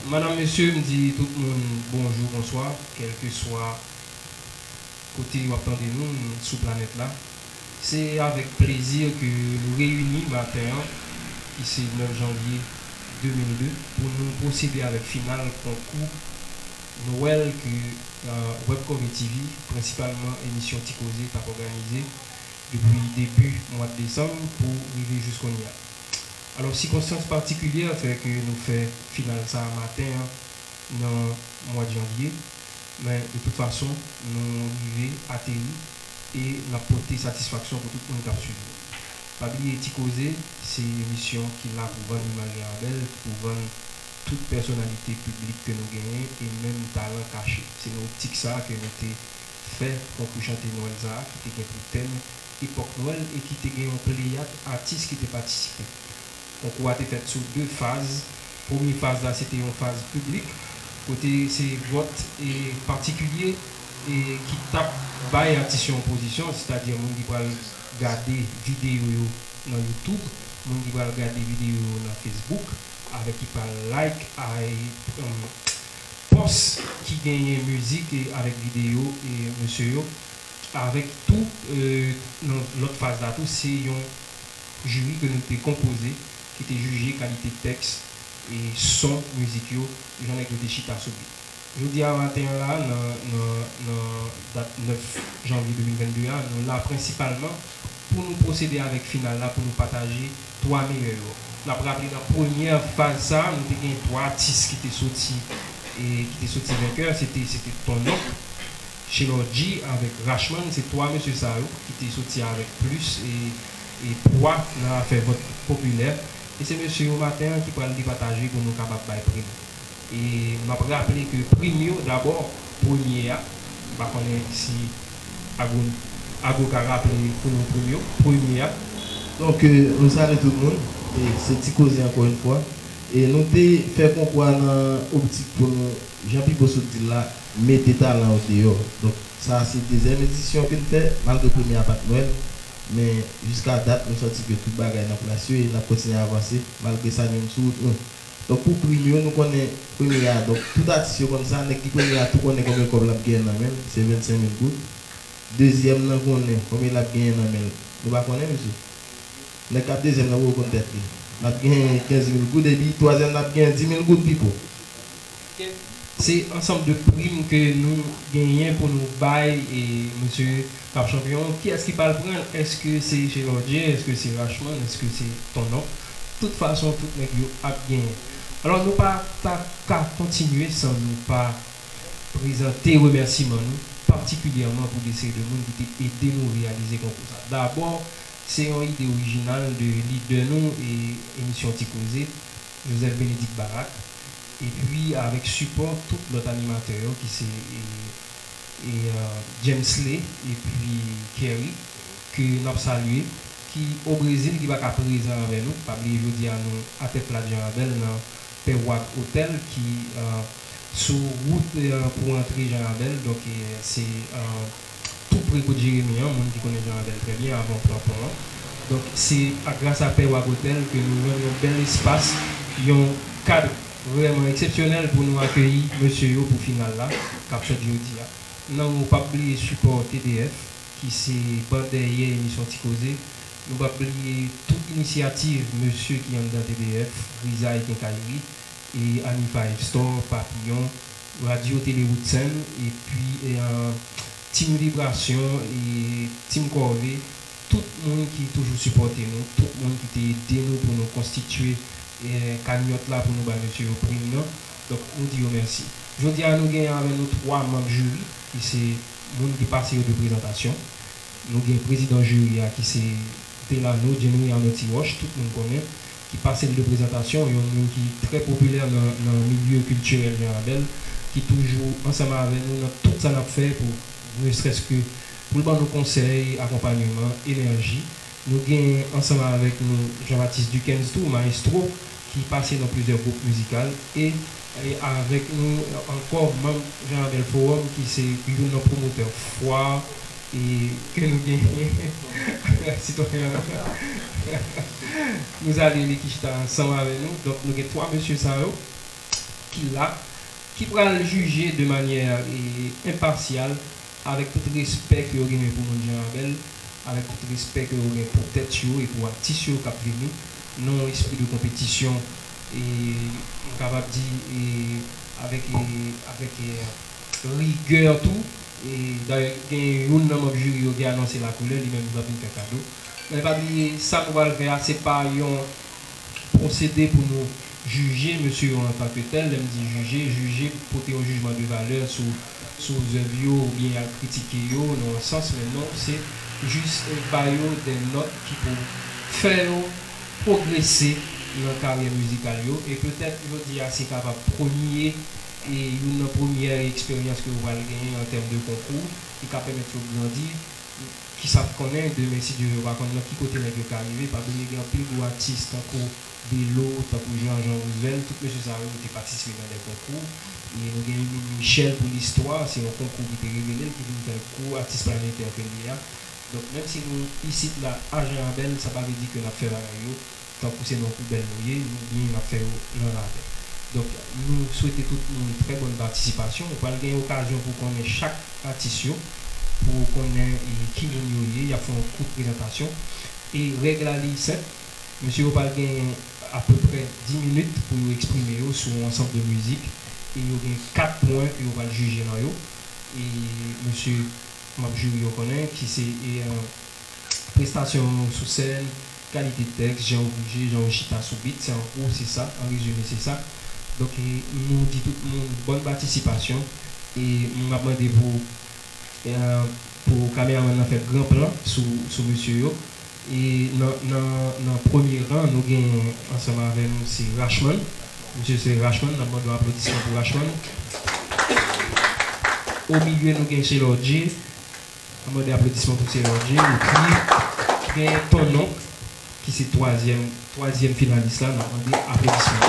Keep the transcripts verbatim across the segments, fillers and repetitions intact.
Madanm, mesye, m di tout moun bonjou, bonswa, kèlkeswa kote w ap tande nou sou planèt la. Se avèk plezi ke nou reyini maten an, ki se nèf janvye de mil de, pou nou pwosede avèk final konkou Nwèl ke, euh, Webcover T V, prensipalman emisyon Ti Koze, t ap òganize depi debi mwa desanm pou rive jis kounye a. Alò, sikonstans patikilyè fè ke nou fè final sa a maten an nan mwa janvye, men de tout fason, nou rive ateri e n ap pote satisfaksyon pou tout moun k ap swiv nou. Pa bliye Ti Koze, se emisyon ki la pou vann imaj Jan Rabèl, pou vann tout pèsonalite piblik ke nou genyen e menm talan kache. Se nan optik sa a ke nou te fè konkou chante Nwèl sa a ki te gen pou tèm Epòk Nwèl e ki te gen yon pleyad atis ki te patisipe. Konkou a te fèt sou de faz. Premye faz la, se te yon faz piblik, kote se vòt e patikilye e ki t ap bay atis yo yon pozisyon, sètadi moun ki pral gade videyo yo nan YouTube, moun ki pral gade videyo yo nan Facebook, avèk ki pral like, ay, um, pòs ki genyen mizik e avèk videyo e mesye yo, avèk tou, e, nan lòt faz la tou, se yon jiri ke nou te konpoze, ki te jije kalite tèks e son mizik yo, jan nèg yo te chita sou bit. Jodi a maten an la, nan, nan, nan dat nèf janvye de mil vennde a, nou la prensipalman pou nou pwosede avèk final la, pou nou pataje twa meyè yo. N ap raple, nan premyè faz sa a, nou te gen twa atis ki te soti, e ki te soti venkè, se te, se te Ton Onk, Chelor G avèk Rachman, se twa mesye sa yo ki te soti avèk plis e, e pwa nan afè vòt popilè. E se mesye yo maten an ki pral depataje pou nou kapab bay prim. E m ap raple ke prim yo, dabò, premye a, m pa konnen si Ago, Ago ka raple pou nou prim yo, premye a. Donk, e, nou salye tout moun, e se Ti Koze ankò yon fwa. E nou te fè konkou a nan optik pou nou, jan Pipo sot di l la, mete talan yo deyò. Donk, sa a se dezyèm edisyon ke n fè, malgre premye a pa t Nwèl, men jiska dat, nou santi ke tout bagay nan plas yo e n ap kontinye avanse, malgre sa nou menm sou wout nou. Donk, pou prim yo, nou konnen premye a, donk, tout atis yo konn sa, nèg ki premye a tou konnen konbyen kòb l ap genyen nan men l, se vennsenk mil goud. Dezyèm nan konnen konbyen l ap genyen nan men l. Nou pa konnen, mesye? Nèg k ap dezyèm nan poko konn tèt li. L ap genyen kenz mil goud, epi twazyèm nan ap genyen dis mil goud, Pipo. Se ansanm de prim ke nou genyen pou nou bay, e, mesye k ap chanpyon. Kiyès ki pral pran l? Èske se Chelor G? Èske se Rachman? Èske se Ton Onk? Tout fason, tout nèg yo ap genyen. Alò, nou pa ta ka kontinye san nou pa prezante remèsiman nou, patikilyèman pou de seri de moun ki te ede nou reyalize konkou sa. Dabò, se yon ide orijinal de lidè nou e emisyon Ti Koze, Joseph Bénédicte Baraque, epi avèk sipò tout lòt animatè yo ki se, e, e, euh, Jamesley epi Kerry, ke n ap salye, ki o Brezil, ki pa ka prezan avè nou. Pa bliye jodi a nou atè plat Jan Rabèl nan Pewag Hotel ki, euh, sou wout, euh, pou antre Jan Rabèl. Donk, e, se, euh, tou pre kot Jeremi an, moun ki konnen Jan Rabèl trè byen, avan pran pon an. Donk, se a, gras a Pewag Hotel ke nou jwenn yon bèl espas, yon kad vrèman eksepsyonèl pou nou akeyi mesye yo pou final la, k ap sot jodi a. Nan, nou p ap bliye sipò T D F, ki se ban dèyè emisyon Ti Koze. Nou p ap bliye tout inisyativ mesye ki anndan T D F, Griza e Kenkayri, e Ani Five Store, Papiyon, Radyo Tele Woodson, epi, e, an, Team Vibrasyon, e Team Kòve, tout moun ki toujou sipòte nou, tout moun ki te ede nou pou nou konstitye, e, kanyòt la pou nou bay mesye yo prim nan. Donk, nou di yo mèsi. Jodi a, nou genyen avè nou twa manm jiri, ki se moun ki pase yo de prezantasyon. Nou gen prezidan jiri a, ki se Delano, Jenry Arnaud Tiroche, tout moun konnen, ki pase l de prezantasyon, yon moun ki trè popilè nan, nan milye kiltirèl Jan Rabèl, ki toujou ansanm avè nou nan tout sa n ap fè, pou, ne serait-ce que, pou l ban nou konsèy, akonpanyeman, enèji. Nou gen ansanm avèk nou Jean Baptiste Duckens tou, mayestwo, ki pase nan plizyè gwoup mizikal, e, e avèk nou ankò manm Jan Rabèl Forum, ki se youn nan pwomotè fwa, e ke nou genyen, sitwayen an. Nou salye li ki chita ansanm avè nou. Donk, nou gen twa mesye sa yo ki la, ki pral jije de manyè, e, enpasyal, avèk tout respè ke yo genyen pou moun jan Abel, avèk tout respè ke yo gen pou tèt yo e pou atis yo k ap vini, nan yon espri de konpetisyon, e, m kapab di, e, avèk, e, avèk, e, rigè tou. E, dayè, gen youn nan manm jiri yo ki anonse lakoulè, li menm li pral vin fè kado. Men pa bliye, sa nou pral fè a, se pa yon pwosede pou nou jije mesye yo antanke tèl. Lè m di jije, jije, pote yon jijman de valè sou, sou zèv yo oubyen al kritike yo nan yon sans, men non, se jis, e, ba yo de nòt ki pou fè yo pwogrese nan karyè mizikal yo. E petèt, jodi a, se kapab premye, e youn nan premyè eksperyans ke yo pral genyen an tèm de konkou, ki ka pèmèt yo grandi. Kisa k konnen, demen, si Dye vle, ou pa konn nan ki kote nèg yo ka rive. Pa bliye, gen anpil gwo atis tankou Belo, tankou Jean, Jean Roosevelt, tout mesye sa yo, yo te patisipe nan de konkou. E nou gen Emeline Michel pou listwa, se yon konkou ki te revele l, ki vin fè l gwo atis planetè ke l ye a. Donk, menm si nou isit la a Jan Abèl, sa pa vle di ke n ap fè bagay yo tankou se nan poubèl nou ye, oubyen n ap fè yo nan lavè. Donk, nou swete tout moun trè bòn patisipasyon. Ou pral gen okazyon pou konnen chak atis yo, pou konnen, e, ki moun yo ye, y ap fè yon kout prezantasyon. E règ la, li senp. Mesye yo pral gen apeprè dis minit pou yo eksprime yo sou yon ansanm de mizik. E yo gen kat pwen ke yo pral jije nan yo. E mesye manm jiri yo konnen, ki se, e, prestasyon yo sou sèn, kalite tèks, jan yo bouje, jan yo chita sou beat, se an gwo, se sa, an rezime, se sa. Donk, e, nou di tout moun bòn patisipasyon, e m ap mande pou, e, pou kameramann nan fè gran plan sou, sou mesye yo. E nan, nan, nan premye ran, nou gen ansanm avè nou, se Rachman. Mesye se Rachman, n ap mande yon aplodisman pou Rachman. O milye, nou gen Chelor J. An mande aplodisman pou Chelor J. Epi, gen Ton Onk, ki se twazyèm, twazyèm finalis la. N ap mande aplodisman.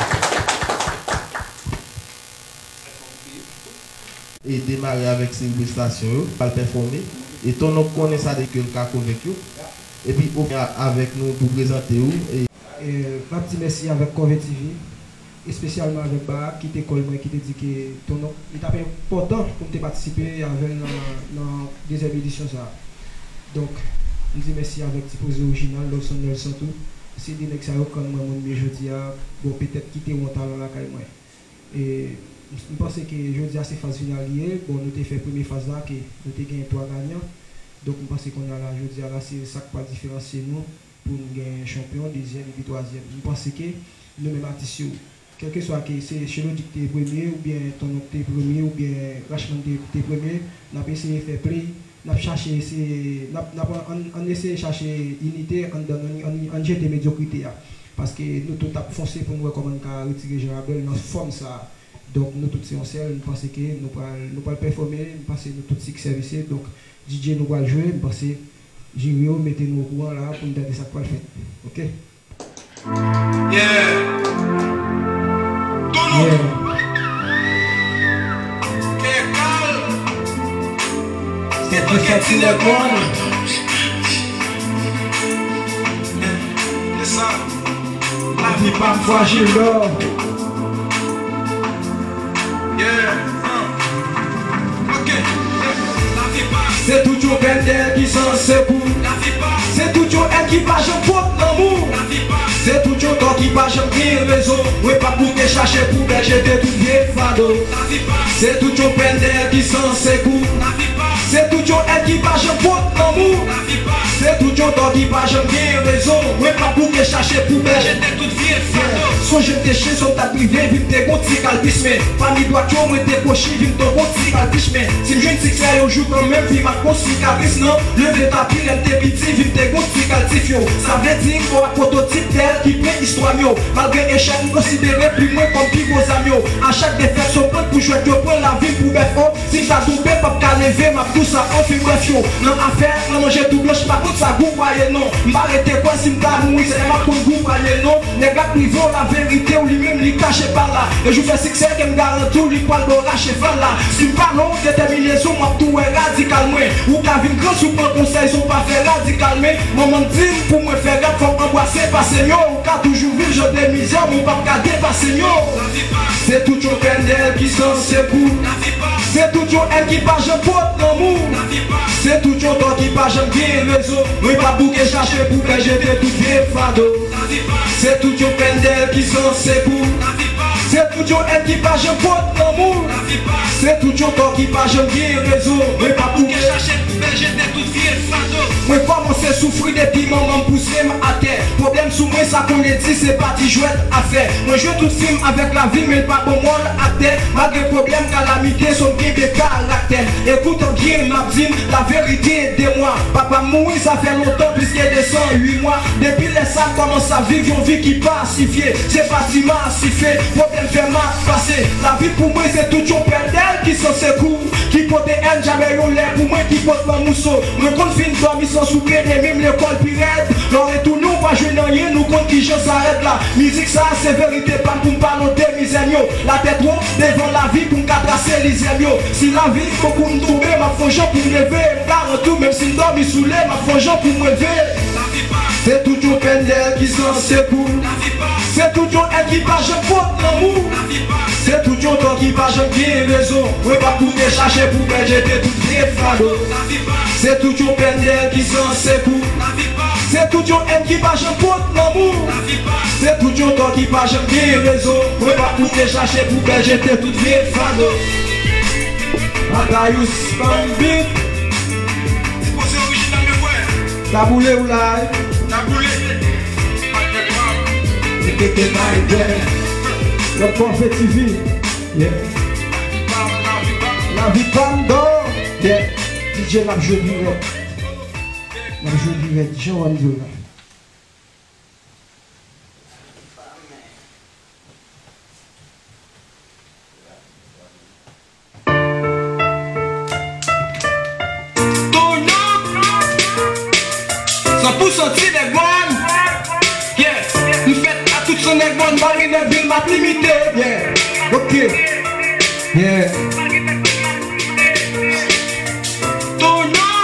E demare avèk seri prestasyon yo, pral pèfòme. E Ton Onk konnen sa depi ke l ka konvèk yo. Epi, ou avèk nou pou prezante w. E, m ap di mèsi avèk Kòve T V, espesyalman avèk Barak ki te call mwen, ki te di ke Ton Onk, li t ap enpòtan pou m te patisipe avè l nan, nan dezyèm edisyon sa a. Donk, m di mèsi avèk Ti Poze Orijinal, Lòson Nelson tou. Se de nèg sa yo k rann mwen moun m ye jodi a, bon, petèt ki te wè yon talan lakay mwen. E m, m panse ke jodi a se faz final li ye. Bon, nou te fè premye faz la, ke nou te gen twa ganyan. Donk, m panse kounye a la, jodi a la, se sa k pral diferansye nou pou n gen chanpyon, dezyèm epi twazyèm. M panse ke nou menm atis yo, kèlkeswa ke se Chelor J ki te premye, oubyen Ton Onk te premye, oubyen Rachman te, te premye, n ap eseye fè play, n ap chache eseye, n ap, n ap, ann, ann eseye chache inite anndan nou, ann, ann jete medyokrite a. Paske nou tout ap fonse pou n wè kòman n ka retire Jan Abèl nan fòm sa a. Donk, nou tout se yon sèl, m panse ke nou pral, nou pral pèfòme, m panse nou tout siksè mesye. Donk, D J nou pral jwe, m panse jiri yo mete nou okouran la pou n tande sa k pral fèt. Oke? Yeah. Ton Onk. Yeah. Kè kal. Kè kal. Lavi pa m frajil, non. Yeah, uh, ok. Se tout yon bèl tè ki san sekou. Se tout yon èt ki pa janm pot lanmou. Se tout yon tò ki pa janm gen rezon. Mwen p ap bouke chache pou bèl jete tout vye fado. Se tout yon bèl tè ki san sekou. Se tout yon èt ki pa janm pot lanmou. Se tout yon tò ki pa janm gen rezon. Mwen p ap bouke chache pou bèl jete tout vye fado. Sonje m te chezon, m t ap rive, vi m te gon ti kalpis, men pami dwat yo, mwen te kwochi, vi m te gon ti kalpis, men si m jwenn siksè yon jou kanmenm, vi m ap gon sikatris, non. Leve tapi, lè m te piti, vi m te gon ti kaltif yo. Sa vle di, m fò ak pwototip tèl ki pre istwa m yo. Malgre echèk, m konsidere plim mwen kòm pi gwo zam yo. A chak defèt, se yon plant pou jwèt yo pran lavi m pou bèf, o. Si m ta tonbe, p ap ka leve, m ap Pou sa, anfen brèf yo, nan afè, nan manje tou blanch, pa konn sa gou pa ye non. M pa rete kwè si m ta mouri, se m ap konn gou pa ye non. Nèg ap prive w laverite w, li menm li kache pa la. E jou fè siksè ke m garanti w, li pral ba w rache fal la. Si m pale w detèminezon, m ap tou wè radikal mwen. Ou ka vin gran si w pran konsèy, san w pa fè radikal, men manman m di m pou mwen fè rad, fò m anbwase pase m yo. Ou ka toujou viv jan de mizè, men w p ap ka depase m yo. Se tout yon pènèl ki san sekou. Se tout yon èn ki pa janm pot lanmou. Se tout yon tò ki pa janm gen rezon. Mwen pa bouke chache pou bèl jete tout vye fado. Se tout yon pènèl ki san sekou. Se tout yon èn ki pa janm pot lanmou. Se tout yon tò ki pa janm gen rezon. Mwen pa bouke chache pou bèl jete tout vye fado. Mwen kòmanse soufri depi manman m pouse m atè. Pwoblèm sou mwen, sa konnen di se pa ti jwèt afè. Mwen jwe tout fim avèk lavi, men l pa ban m wòl aktè. Malgre pwoblèm, kalamite, sòm kenbe karaktè. Ekout an byen, m ap di n laverite de mwa. Papa m mouri, sa fè lontan, plis ke de san uit mwa. Depi lè sa, m kòmanse ap viv yon vi ki pasifye. Se pa ti masifye, pwoblèm fè m ap pase. Lavi pou mwen, se tout yon pèdèl ki san sekou. Ki pote èn, jamè yon lè pou mwen ki pot lanmou so. Mwen konn fin dòmi san soupe de menm lekòl pi rèd. Lè w retounen, w pa jwenn anyen, nou konn kijan sa rèd la. Mizik sa a se verite pa m pou m pale w de mizè m yo. Latèt wo devan lavi pou m ka trase lizè m yo. Si lavi fè kou m tonbe, m ap fè yon jan pou m leve. M garanti w, menm si m dòmi sou le, m ap fè yon jan pou m leve. Se tout yon pèdèl ki san sekou. Se tout yon èn ki pa janm pot lanmou. Se tout yon tò ki pa janm gen rezon. Mwen p ap bouke chache pou bèl jete tout vye fado. Se tout yon pèdèl ki san sekou. Se tout yon èn ki pa janm pot lanmou. Se tout yon tò ki pa janm gen rezon. Mwen p ap bouke chache pou bèl jete tout vye fado. Matayous Bambit. Ti poze orijinal, men frè. Taboule ou la, eh? Taboule. Répétez my girl. Lòt fò fè T V. Yeah. Lavi pa m, lavi pa m, dò. Yeah. D J l ap jwe dirèk. L ap jwe dirèk. Jan w ap jwe la. Tonyon! San pou san ti nèg mòn. Yeah. M fèt a tout san nèg mòn, Mari nèg vil, m ap limite. Yeah. Ok. Yeah. Tonyon!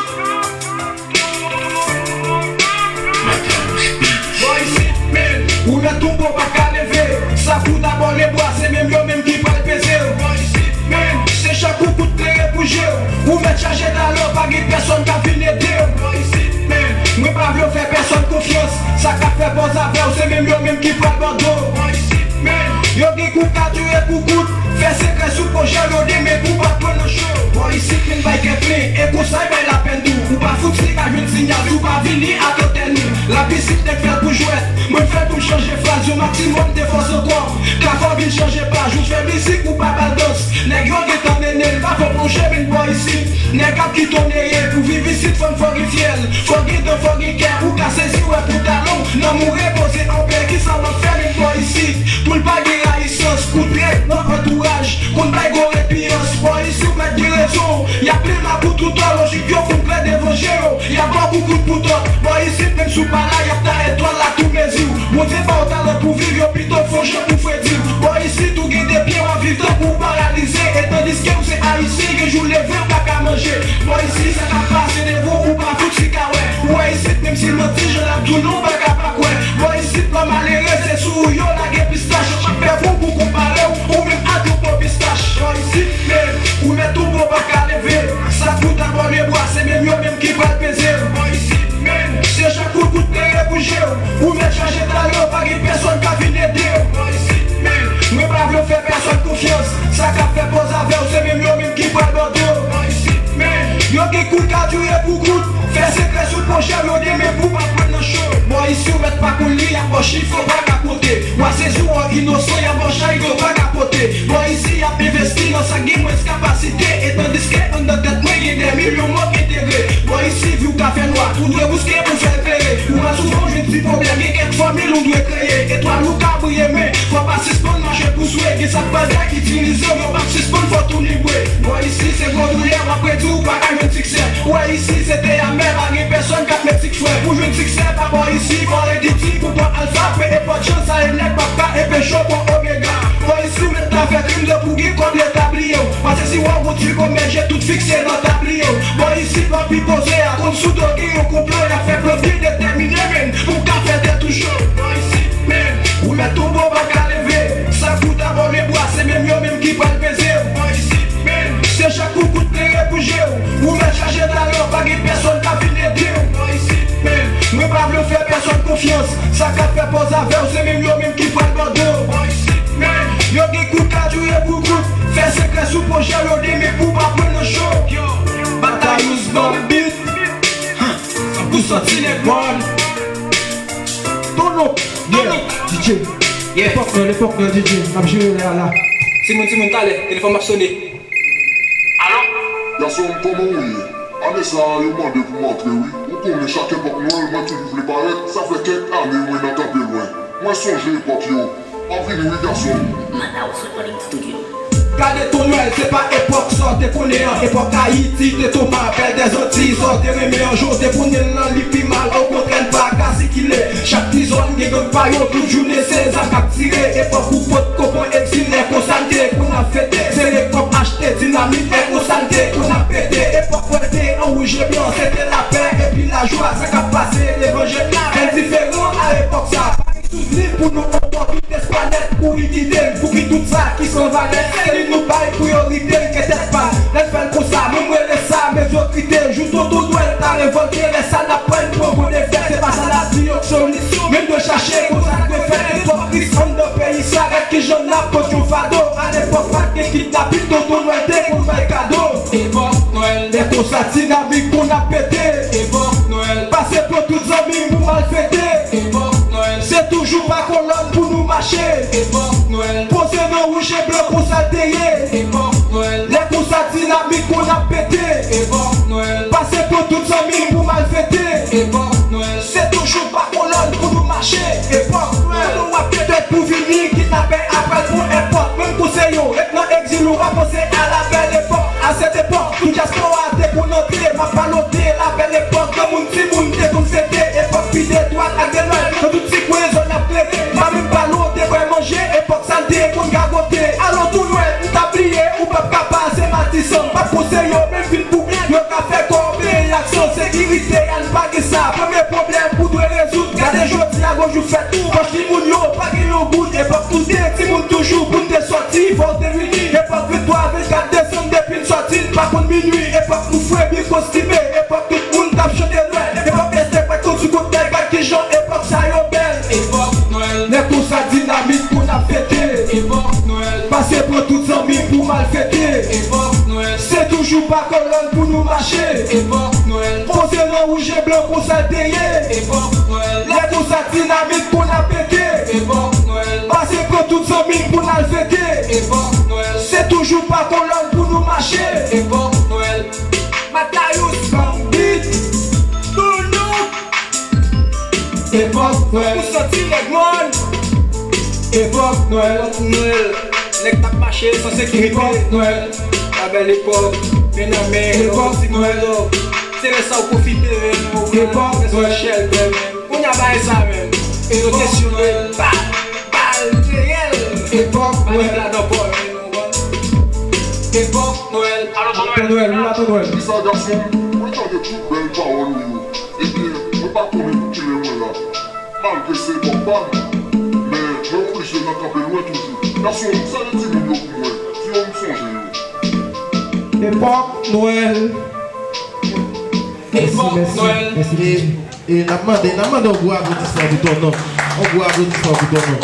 Bò isit, men, ou mèt tonbe, w pa ka leve. Sa kou dabò lebwa, se menm yo menm ki pral peze w. Bò isit, men, se chak kou kout klere pou je w. Ou mèt chaje talè w, pa gen pèsòn k ap vin ede w. Bò isit, men, mwen pa vle w fè pèsòn konfyans. Sa k ap fè pòz avè w, se menm yo menm ki pral bò do w. Bò isit, men, yo gen kou ka dire kou kout. Fè sekrè sou pwojè yo demen pou pa pran nan cho. Bò isit, men bay kè plen, e konsa y bay lapèn tou. Ou pa fout si ka jwenn sinyal si w pa vini ak antèn ou. Lapisit nèg fèt pou jwèt, mwen fèt pou m chanje faz yon maksimòm de fòs ankò. Ka fè w vin chanje paj, ou fè mizik ou pa ba l dans. Nèg yo gentan mennen l, pa fè w plonje men bò isit. Nèg ap kitonneye pou viv isit, fò n fò gen fyèl. Fò gen dan, fò gen kè, ou ka sezi wè pantalon w. Nanm ou repoze anpè, kisa w ap fè men bò isit? Pou l pa gen rayisans, kou trèt nan antouraj. Konn bay gwo repiyans, bò isit w mèt gen rezon. Y ap plen makout ou tò, lojik yo konn klè devan je yo. Y ap ba w koukout pou tòt, bò isit menm si w pa la, y ap ta etwal la tou mezi w. Bondye ba w talan pou viv, yo pito fè w jan pou fredi w. Bò isit ou gen de pye, w ap viv tankou w paralize. E tandiske w se Ayisyen, gen jou leve w pa ka manje. Bò isit sa k ap pase devan w, ou pa fout si ka wè. Ou wè isit, menm si l manti, jan l ap di w non, w pa ka pa kwè. Bò isit lè w malere, se sou ou yo lage pistach. Yo p ap fè bon pou konpare w, ou menm ak yon po pistach. Bò isit, men, ou mèt tonbe, w pa ka leve. Sa k pou ta bò lebwa, se menm yo menm ki pral peze w. Bò isit, men, se chak kou kout klere pou je w. Ou mèt chaje talè w, pa gen pèsòn ka vin ede w. Bò isit, men, mwen pa vle w fè pèsòn konfyans. Sa k ap fè pòz avè w, se menm yo menm ki pral bò do w. Bò isit, men, yo gen kou ka dire pou kout. Fè sekrè sou pwojè yo demen pou pa pran nan cho. Bò isi w mèt pa konn li, y ap ba w chif yo pa ka konte. W a sezi w inosan, y ap ba w chay yo pa ka pote. Bò isi y ap envesti nan sa k gen mwens kapasite. E tandiske anndan tèt mwen gen dè milyon mò k entegre. Bò isi vi w ka fè nwa, ou dwe bouske pou fè l klere. Ou pa souvan jwenn ti pwoblèm, gen kèk fòmil ou dwe kreye. Etwal ou ka briye men fò w pa sispann mache pou swe. Gen sa k bagay itilize w, yo p ap sispann fè w tounen bwe. Bò isi se gwo doulè, w ap redi w pa ka jwenn siksè. Isi se te amè, pa gen pèsonn k ap met siksè. Pou jwenn siksè pa bò isi, fò redi ti pou pran alfa, pe enpòt jan sa ye nèt, p ap ka enpeche w pran omega. Bò isi, ou mèt ta fè krim de pou gen kòb leta bliye w. Pase si w ap wont fi komèt, je tout fikse nan tabliye w. Bò isi, pa pi poze a, konn sou do gen yon konplo, y ap fè plan byen detèmine, men pou w ka fè tèt ou cho. Bò isi, men, ou mèt tonbe, w pa ka leve. Sa kout abòne bwa, se menm yo menm ki pral peze w. Bò isi, men, se chak kou kout klere pou je w. Ou mèt chaje talè w, pa gen pèsonn k ap vin ede w. Bò isi, men, mwen pa vle w fè pèsonn konfyans. Sa k ap fè pòz avè w, se menm yo menm ki pral bande w. Bò isi, men, yo gen kou k ka dire pou kout. Fè sekrè sou pwojè yo demen pou w pa pran nan cho. Yo, Batayous Bambit, san pou santi nèg mòn. Ton non, ton non. D J. Epòk mwen, epòk mwen, D J. M ap jere lè a la. Timoun, timoun, talè, telefòn m ap sone. Alo? Gason m, kòman w ye? Ane sa a, yo mande pou m antre, wi. Ou konnen, chak epòk Nwèl, mwen toujou vle parèt. Sa fè kèk ane mwen nan kanpe lwen. Mwen sonje epòk yo. M ap vini, wi, gason m. Madaus Recording Studio. Gade Ton Nwèl, se pa epòk sa w te konnen an. Epòk Ayiti te tou mal, bèl dèzantiy, sa w te renmen an. Jan w te konnen l lan, li pi mal. Okontrè, l pa ka sikile. Chak ti zòn gen gang pa yo, tout jounen se zam k ap tire. Epòk ou potko pran egzil, lè konsa n te konn ap fete. Sere kòb, achte dinamit, lè konsa n te konn ap pete. Epòk Nwèl te an wouj e blan, se te lapè epi lajwa. Sa k ap pase devan je n la byen diferan a epòk sa. Pa gen souvni pou nou ankò, tout espwa nèt, kouri kite n, pou ki tout sa ki san valè. Se li nou bay priyorite, n gen tèt pa n. Lè n fè l konsa, mwen m rele sa medyokrite. Jou Tonton Nwèl ta revòlte, lè sa n ap pran, n pran gwo defèt. Se pa sa lavi yo k solisyon. Men n dwe chache konsa k dwe fèt. Gen twòp kris anndan peyi sa, gad kijan n ap pot yon fado. Alepòk pa t gen kidnapin, Tonton Nwèl te konn bay kado. Epòk Nwèl. Lè konsa dinamik konn ap pete. Epòk Nwèl. Pase pran tout zanmi m pou m al fete. Epòk Nwèl. Se toujou pa kolòn pou nou mache. Epòk Nwèl. Poze nan wouj e blan konsa l te ye. Epòk Nwèl. Lè konsa dinamik konn ap pete. Epòk Nwèl. Pase pran tout zanmi m pou m al fete. Epòk Nwèl. Se toujou pa kolòn pou nou mache. Epòk Nwèl. Kote w ap pete pou vini, kidnapè a pral pran enpòt. Menm konseye w, ret nan egzil ou pa panse a la bèl epòk. A sèt epòk, tout dyaspora te konn antre. M ap pale w de la bèl epòk, granmoun timoun te konn fete. Epòk Pidetwal ak Denwèl, nan tout ti kwen zòn ap klere. Pa menm pale w de bwè manje, epòk sa n te konn gagote. Alò Ton Nwèl, m ta bliye, ou p ap ka pase Matisan. M p ap konseye w menm vin pou yo ka fè kò peyi ak san sekirite a, n pa gen sa. Premye pwoblèm ou dwe rezoud. Gade jodi a, gon jou fèt, pòch timoun yo pa gen yon goud. Epòk nou te timoun toujou, pou n te sòti, fò w te vini. Epòk vennntwa, vennkat desanm, depi n sòti, n pa konn minui. Epòk nou fre, byen kostime, epòk tout moun t ap chante Nwèl. Epòk Estè pral konn sou kont nèg, gad kijan epòk sa yo bèl. Epòk Nwèl. Lè konsa dinamik konn ap pete. Epòk Nwèl. Pase pran tout zanmi m pou m al fete. Epòk Nwèl. Se toujou pa kolòn pou nou mache. Epòk Nwèl. Poze nan wouj e blan konsa l te ye. Epòk Nwèl. Lè konsa dinamik konn ap pete. Epòk Nwèl. Pase pran tout zanmi m pou n al fete. Epòk Nwèl. Se toujou pa kolòn pou nou mache. Epòk Nwèl. Matayous Bambit. Tounou. Epòk Nwèl. Pou santi nèg mòn. Epòk Nwèl. Epòk Nwèl. Nèg t ap mache san sekirite. Epòk Nwèl. La bèl epòk. Men nan men. Epòk Nwèl. Se lè sa w pwofite, men. Epòk Nwèl. Chèlbè, men. Kounye a bagay sa, men. Yo kesyon Nwèl. Bal, bal reyèl. Epòk Nwèl. Ladan pò, men, nou konn. Epòk Nwèl. Alo, Ton Nwèl. Ton Nwèl, wi, la, Ton Nwèl. Kisa gason? Mwen tande tout bèl pawòl ou yo. Ebyen, mwen pa konnen pou kilè mwen la. Malgre se epòk pa m, men mwen oblije nan kanpe lwen toujou. Gason, salye timoun yo pou mwen. Di yo m sonje yo. Epòk Nwèl. Mèsi, mèsi, mèsi, Didji. E, e n ap mande, n ap mande yon gwo aplodisman pou Ton Non. Yon gwo aplodisman pou Ton Non.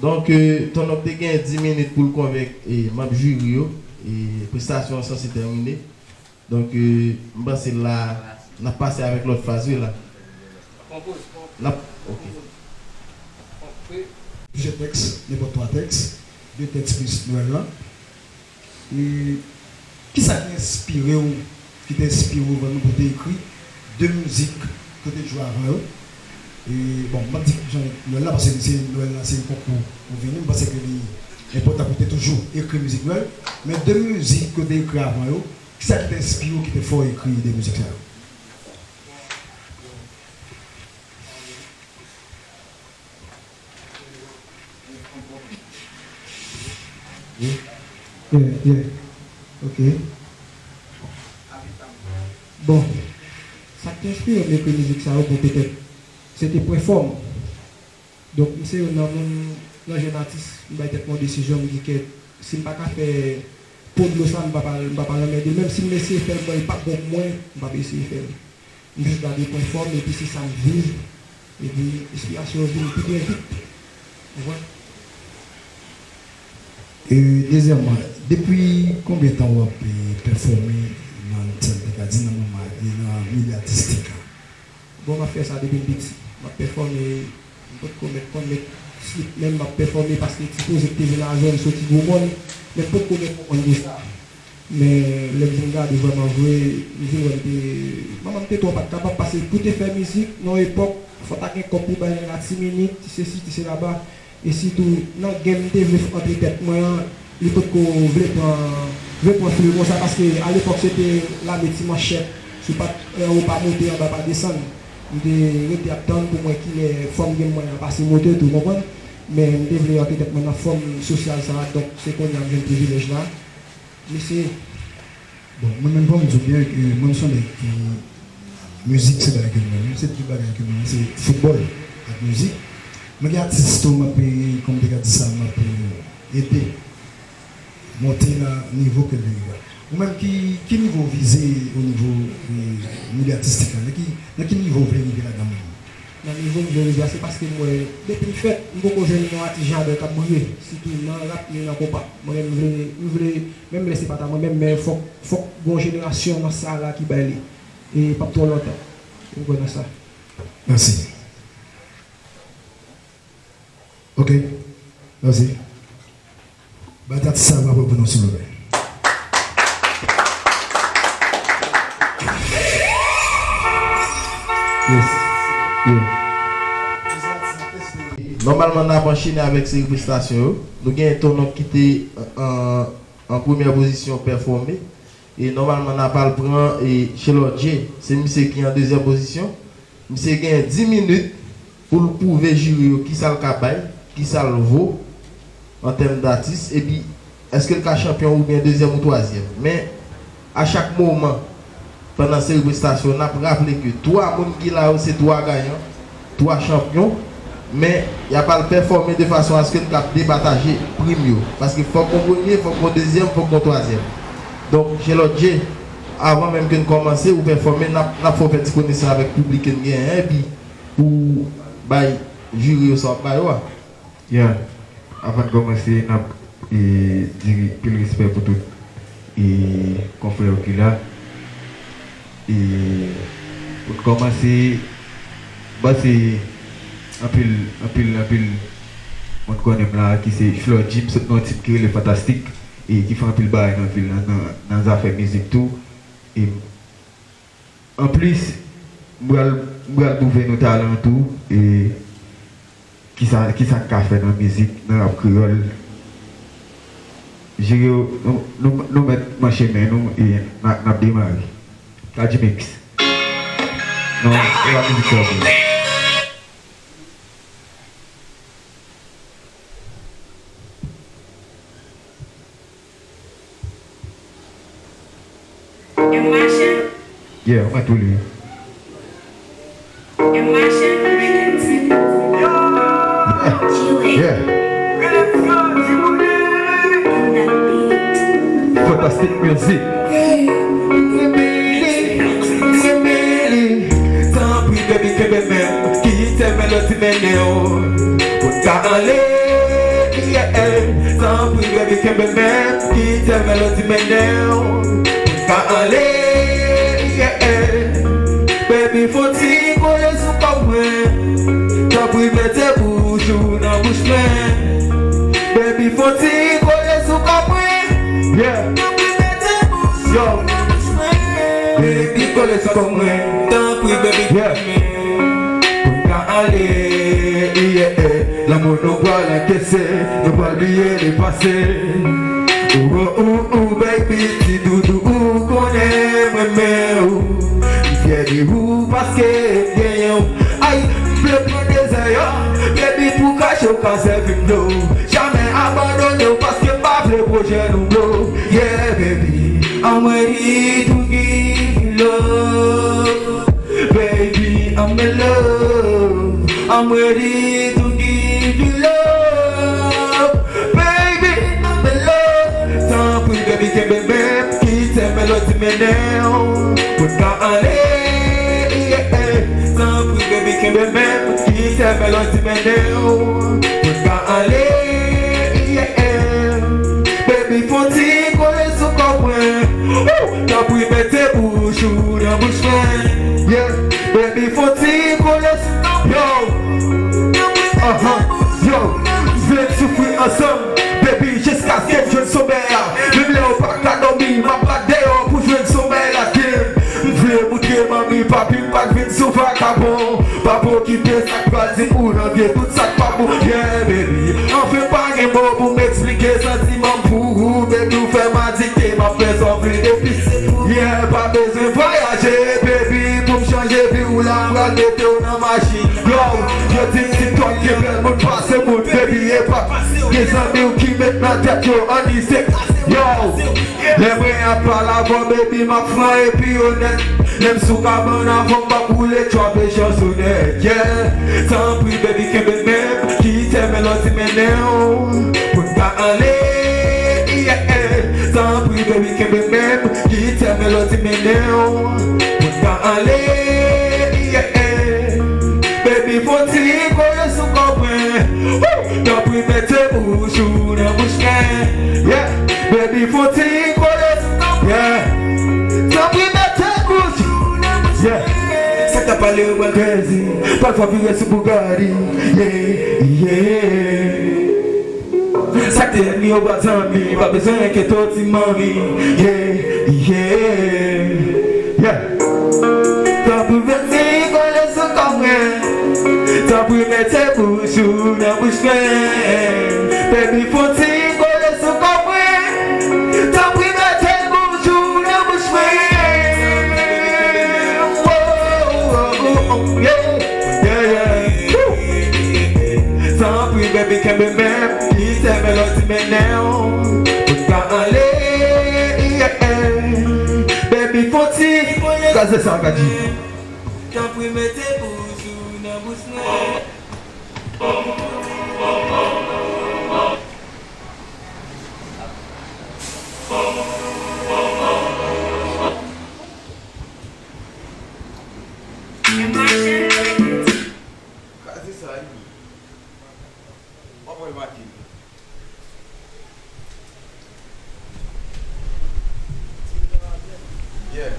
Donk, e, Ton Non te gen dis minit pou l konvenk, e, manm jiri yo, e prestasyon an sanse tèmine. Donk, e, m panse la, n ap pase avèk lòt faz, wi, la. N ap, ok. Plizyè tèks, nenpòt twa tèks, de tèks plis Nwèl lan. E kisa ki enspire w, ki te enspire w vrèman pou w te ekri de mizik ke w te jwe avan yo? E, bon, m p ap di jan Nwèl la, paske se Nwèl la, se epòk ou, ou vini, m panse ke li, Enpòtan pou te toujou ekri mizik nou yo. Men de mizik ke w te ekri avan yo, kisa ki te enspire w, ki te fè w ekri de mizik sa yo? Yeah, yeah. Ok. Bon, sa k te enspire m ekri mizik sa yo, bon, petèt, se te pwen fò m. Donk, m se youn nan moun, nan jèn atis, m bay tèt mwen yon desizyon, m di ke si m pa ka fè po dlo sa, m p ap al, m p ap al anmède l. Menm si m eseye fè l, bon, li p ap bon pou mwen, m p ap eseye fè l. M jis gade pwen fò m, epi se sa m viv, epi enspirasyon yo vin pi byen vit. Ou konprann? E, dezyèmman, depi konbyen tan w ap, e, pèfòme nan, sa m te ka di, nan moman, e, nan milye atistik la? Bon, m ap fè sa depi m piti. M ap pèfòme, m potko mèt konn met slip, men m ap pèfòme paske ti koze k te vin avè m soti Gwomòn, men m potko mèt konprann de sa. Men lè m vin gade vrèman vre, m vin wè m te, manman m te twò pa t kapab, paske pou te fè mizik nan yon epòk, fò w ta gen kòb pou bay nèg la ti minit, ti sesi, ti selaba. E sitou, nan game m te vle antre tèt mwen an, li potko vle pran, vle pran fle konsa, paske alepòk se te lame ti manchèt, si w pa t anwo pa moute, anba pa desann. M te rete ap tann pou m wè kilè fòm game mwen an pase moute tou, w konprann? Men m te vle antre tèt mwen nan fòm sosyal sa a, donk se kounye a m jwenn privilèj la. Mesye. Bon, mwen menm, fò m di w byen ke mwen, m se yon nèg ki, mizik se bagay ke m renmen, se de bagay ke m renmen, se foutbòl ak mizik. Mwen gen atis tou, m ap, kòm m te ka di sa, m ap, e, ede monte nan nivo ke l vin rive a. Ou menm, ki, ki nivo w vize o nivo, e, milye atistik la? Nan ki, nan ki nivo w vle rive ladan menm? Nan nivo m vle rive a, se paske m wè, depi m fèt, m poko jwenn yon atis jan Abel k ap briye. Sitou nan rap, ni nan konpa. Mwen menm, m vle, m vle, menm lè se pa ta mwen menm, men fòk, fòk gon jenerasyon nan sa la ki bay li. E p ap twò lontan. M kwè nan sa. Mèsi. Ok. Mèsi. Bay atis sa yo bravo pou nou, silvouplè. Yes. Yeah. Nòmalman, n ap anchene avèk seri prestasyon yo. Nou gen Tonton ki te an, an premyè pozisyon pèfòme. E nòmalman, n ap al pran, e, Chelor J. Se misye ki an dezyèm pozisyon. Misye gen dis minit pou l pwouve jiri yo kisa l ka bay, kisa l vo an tèm datis, epi èske l ka chanpyon oubyen dezyèm ou twazyèm. Men, a chak moman, pandan seri prestasyon, n ap raple ke twa moun ki la yo se twa gayan, twa chanpyon, men y ap al pèfòme de fason aske n kab depataje prim yo. Paske fòk gon premye, fòk gon dezyèm, fòk gon twazyèm. Donk, Chelor J, avan menm ke n kòmanse, ou pèfòme, n ap, n ap fè w fè ti konesans avèk piblik ke n genyen an, epi pou bay jiri yo sa w ap ba yo a. Yeah. Avan n kòmanse, n ap, e, di pil respè pou tout, e, konfrè yo ki la. E, pou n kòmanse, m panse anpil, anpil, anpil moun konnen m la, ki se Flor Jim, sot nan yon tim ki rele Fantastik, e ki fè anpil bagay nan vil lan, nan, nan zafè mizik tou. E anplis, m pral, m pral pwouve nou talan tou, e kisa, kisa n ka fè nan mizik, nan rap kreyòl. Jiri yo, nou, nou, nou mèt manche men nou, e n a, n ap demare. Kadimix. Non, e pa mizik sa pou. Yeah, ou mèt tou li. Yeah. Fantastic music. Tanpri, baby, kenbe men m, kite melodi mennen w. Pou n ka anle, yeah. Tanpri, baby, kenbe men m, kite melodi mennen w. Pou n ka anle, yeah. Baby, fè yon ti kole sou kò mwen. Tanpri, mete bouch ou nan bouch mwen. Baby, fè yon ti kole sou kò mwen. Yeah. Tanpri, mete bouch ou nan bouch mwen. Baby, kole sou kò mwen. Tanpri, baby, yeah. Pou n ka ale. Yeah, lanmou nou pral ankese, nou pral bliye le pase. Ou, ou, ou, ou, baby, ti doudou, ou konnen mwen renmen ou. M fyè de ou paske m genyen w. Ay, m vle pran dezè yo, baby, pou kache w ka sèvi m dlo. Jamè abandone w paske m pa vle pwojè nou blo. Yeah, baby, I'm ready to give you love. Baby, I'm in love. I'm ready to give you love. Baby, I'm in love. Tanpri, baby, kenbe men m, kite melodi mennen w pou n ka ale. Yeah. Tanpri, baby, kenbe men m, kite melodi mennen w pou n ka ale. Yeah. Baby, fon ti kole sou kò mwen. Woo! Tanpri, mete bouch ou nan bouch mwen. Yeah. Baby, fon ti kole sou kò mwen. Yo. Aha. Yo. M vle n soufri ansanm. Baby, jiskaske n jwenn somèy la. Menm lè w pa ka dòmi, m ap bat deyò pou jwenn somèy la. Yeah. M vle moutre manmi, papi, m pa t vin sou vakabon. Pa okipe sa k pral di pou nan vye tout sa k pa bon. Yeah, baby. Anfen, pa gen mo pou m eksplike santiman m pou ou, baby, ou fè m adikte, m ap fè sa w vle depi se pou. Yeah, pa bezwen vwayaje, baby, pou m chanje vi w la, m pral mete w nan machin. Yo, yo di m TikTok gen bèl moun pase moun, baby, e pa gen zanmi w ki met nan tèt yo, ann ise. Yo, lè mwen ap pale avè w, baby, m ap fran epi onèt. Lè m sou kabann avè w, m p ap woule tchòp e chansonèt. Yeah. Tanpri, baby, kenbe men m, kite melodi mennen w pou n ka ale. Yeah. Tanpri, baby, kenbe men m, kite melodi mennen w pou n ka ale. Yeah. Baby, fon ti kole sou kò mwen. Woo! Tanpri, mete bouch ou nan bouch mwen. Yeah. Baby, fon ti kole sou kò mwen. Yeah. Tanpri, mete bouch ou nan bouch mwen. Yeah. Sa k ap pale yo pral crazy. Pral fè vire sou Bugatti. Yeah, yeah. Sa k te ènmi yo pral zanmi. Pa bezwen enkyete w, ti manmi. Yeah, yeah. Yeah. Tanpri, fon ti kole sou kò mwen. Tanpri, mete bouch ou nan bouch mwen. Baby, fon ti kole sou kò mwen. Tanpri, mete bouch ou nan bouch mwen. Oh, oh, oh, oh, yeah. Yeah, yeah. Woo. Tanpri, baby, kenbe men m. Kite melodi mennen w pou n ka ale. Yeah. Baby, fon ti. Kraze sa, Gadji. Tanpri, mete bouch ou nan bouch mwen. Kraze sa, wi. W ap wè l make. Yeah.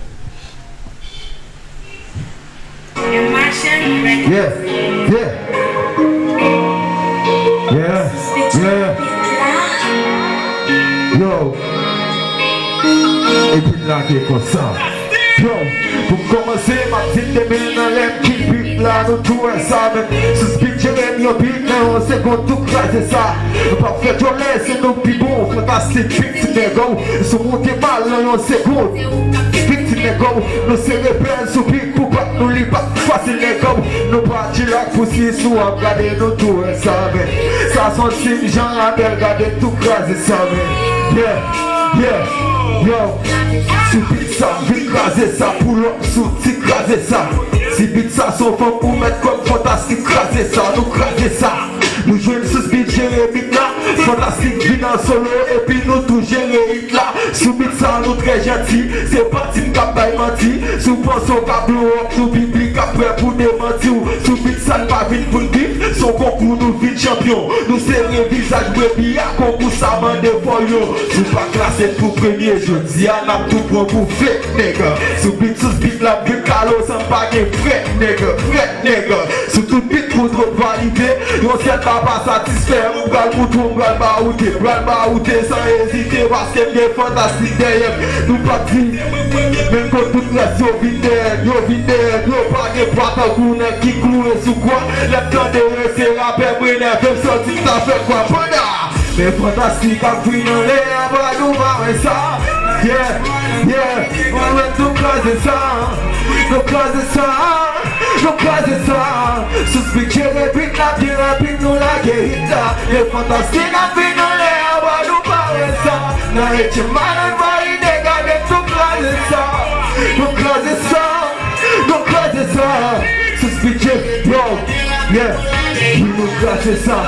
Yeah, yeah. Yeah, yeah. Yo. Epi l lage konsa. Yo, pou kòmanse, m ap di n demen nan lè m kin bit la, nou tou wè sa menm. Sou speed Jeremy yon bit nan yon segonn, tou kraze sa. Nou p ap fè djòlè, se nou k pi bon, fantastik, bit ti nèg ou. Sou monte mal nan yon segonn. Bit ti nèg ou, nou se rebèl sou bit pou bat nou, li pa fasil nèg ou. Nou pa chilak pou si sou ap gade, nou tou wè sa menm. Sa s on sim jan apèl, gade tou kraze sa menm. Yeah. Yeah, yo, sou bit sa, m vin kraze sa, pull up sou ti kraze sa. Si bit sa s on fanm ou mèt kòm fantastik, kraze sa, nou kraze sa. Nou jwenn sou speed Jeremy la, fantastik vin an solo, epi nou tou jere hit la. Sou bit sa, nou trè janti, se pa ti m k ap bay manti. Si w panse w ka blow up, nou piblik ap prè pou demanti w. Sou bit sa, n pa vin pou n bif, s on konkou, nou vin chanpyon. Nou sere vizaj brebi a, konkou sa mande fò yo. Si w pa klase n pou premye, jodi a n ap tou pran pou fake nèg. Sou bit, sou bit la, m vin kalo san m pa gen frèt nèg, frèt nèg. Sou tout bit, kontwòl valide, yon sèl pa pa satisfè. M pral moutre w, m pral bawoute, m pral bawoute san ezite, paske m gen fantastik. Nou pa di, menm kon tout rès yo vin dèyè n, yo vin dèyè n, yo pa gen pwa tankou nèg ki kloure sou kwa. Lè m tande yo se rapè mwen nève m sòti m ta fè kwa panda. Men Fantastik ap vin anlè a ba nou pa wè sa. Yeah, yeah, mwen mèt nou kraze sa. Nou kraze sa. Nou kraze sa. Sou speed jere beat la byen rapid nou lage hit la. Men Fantastik ap vin anlè a ba nou pa wè sa. Nan H M I nan valide gade nou kraze sa. Nou kraze sa. Nou kraze sa. Sou speed jere, yo, yeah. Wi nou kraze sa.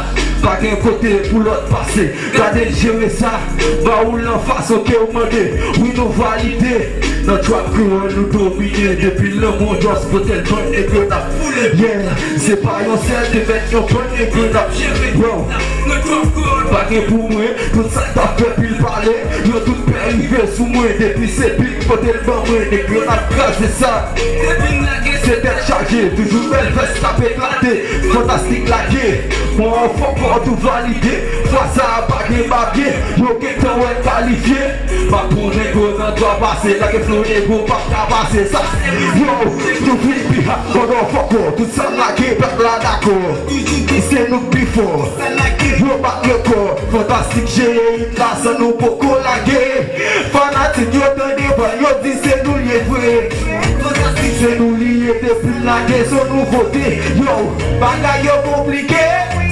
Pa gen kote pou lòt pase. Gade n jere sa. Ba ou l anfas, oke ou mande. Wi nou valide. Nan trap kreyòl nou domine. Depi lanmou just pote l bann nèg yo n ap foule. Yeah, se pa yon sèl te mèt yon bann nèg yo n ap jere. Yo, pa gen pou mwen. Tout sa k t ap fè pil pale. Yo tout pè rive sou mwen. Depi se bit pote l ban mwen. Nèg yo n ap kraze sa. Se tèt chaje, toujou bèl vès k ap eklate. Fantastik lage. Mwen an fòk kò tou valide. Fwa sa a pa gen babye. Yo gentan wè kalifye. Pa pou nego nan dwa pase. Lage flo nego p ap ka pase sa. Yo, nou vin pi hardcore, motherfucker. Tout sa m lage, pèp la dakò. Se nou k pi fò. Yo bat rekò. Fantastik jere hit la san nou poko lage. Fanatik yo tande ban yo di se nou l ye vre. Se nou li ye depi n lage se yon nouvote. Yo, bagay yo konplike.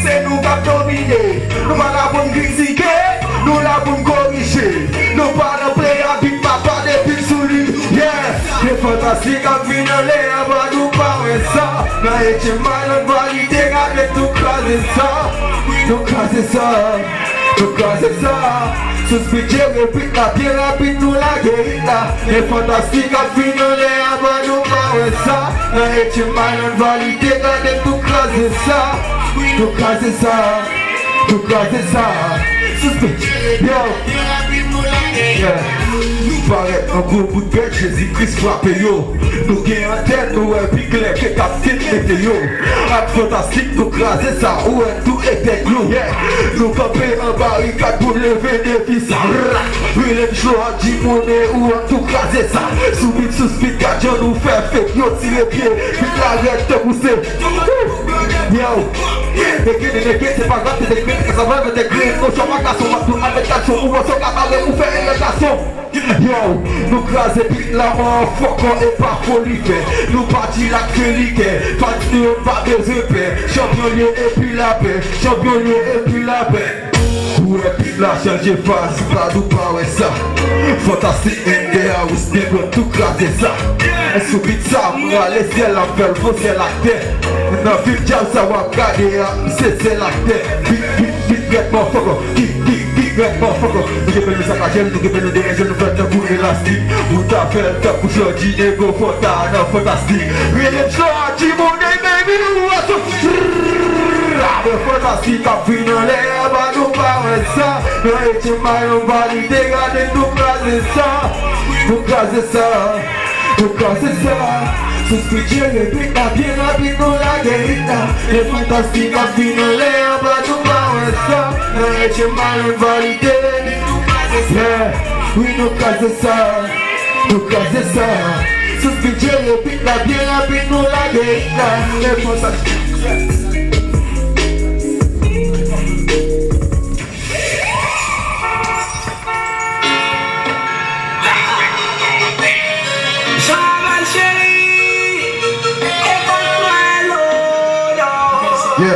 Se nou k ap domine. Nou pa la pou n kritike. Nou la pou n korije. Nou pa nan play a big papa depi n sou li. Yeah. Se Fantastik ap vin anlè a ba nou pa wè sa. Nan H M I nan valide gade nou kraze sa. Nou kraze sa. Nou kraze sa. Sou speed jere beat la byen rapid nou lage hit la. Men Fantastik ap vin anlè a ba nou pa wè sa. Nan H M I nan valide gade nou kraze sa. Nou kraze sa. Nou kraze sa. Sou speed. Yo. Yeah. Nou parèt an gwo bout bèt, Jezi Kris frape yo. Nou gen antèn, nou wè pi klè ke kaptenn meteo. Ak Fantastik, nou kraze sa, ou wè tou etèn yo, yeah. Nou kanpe an barikad pou leve defi sa. Ra! Rele m Shloa, di monnen, ou wè tou kraze sa. Sou bit, sou speed, gad jan nou fè fake, yo tire pye. Bit la rèd tankou se. Yo! Nègre, nègre, se pa grav, se nègre, se ka sa va, nègre, nou chwa pa gason, w ap tou avèk gason, ou wè sa w ka pale, ou fè erè gason. Yo, nou kraze bit la, motherfucker, e pa foli fè. Nou pa di l ak fè likè. Fans nou yo pa bezwen pè. Chanpyon l ye epi lapè. Chanpyon l ye epi lapè. Ou wè bit la chanje faz, pa nou pa wè sa. Fantastik in the house, nèg yo tou kraze sa. Sou bit sa, m rale syèl, ap fè l fon syèl ak tè. Nan fim djab sa w ap gade a, se sèl aktè. Bit, bit, bit, rèd motherfucker. Kick, kick, kick, rèd motherfucker. Nou gentan nou sakaje l, nou gentan nou deranje l, nou fè l tankou elastik. Nou ta fè l tankou Shloa, G, Ego, Fanta, nan Fantastik. Rele m Shloa, G, Monnen, baby, ou wè sa. Avè Fantastik ap vin anlè a ba nou pa wè sa. Nan H M I nan valide gade nou kraze sa. Nou kraze sa. Pou kraze sa, sou speed jere bit la byen rapid nou lage hit la. E Fantastik ap vin anlè a ba nou pa wè sa. Nan H M I nou valide. Yeah, wi nou kraze sa. Nou kraze sa. Sou speed jere bit la byen rapid nou lage hit la. E Fantastik. Yeah.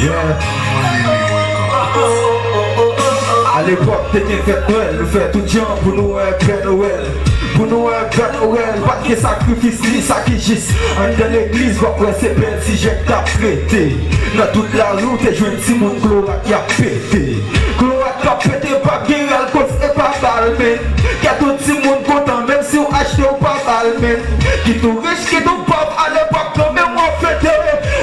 Yeah. Alepòk, te gen fèt Nwèl, nou fè tout jan pou nou wè Pè Nwèl. Pou nou wè Pè Nwèl, pa t gen sakrifis, ni sa ki jis. Anndan legliz, w ap wè se bèl sijè k t ap trete. Nan tout lari, w te jwenn timoun klorat y ap pete. Klorat k ap pete, p ap gen rèl, koz e pa bal, men. Kèt yon timoun kontan, menm si w achte, w pa bal, men. Kit ou rich, kit ou pòv, alepòk, kanmenm w ap fete.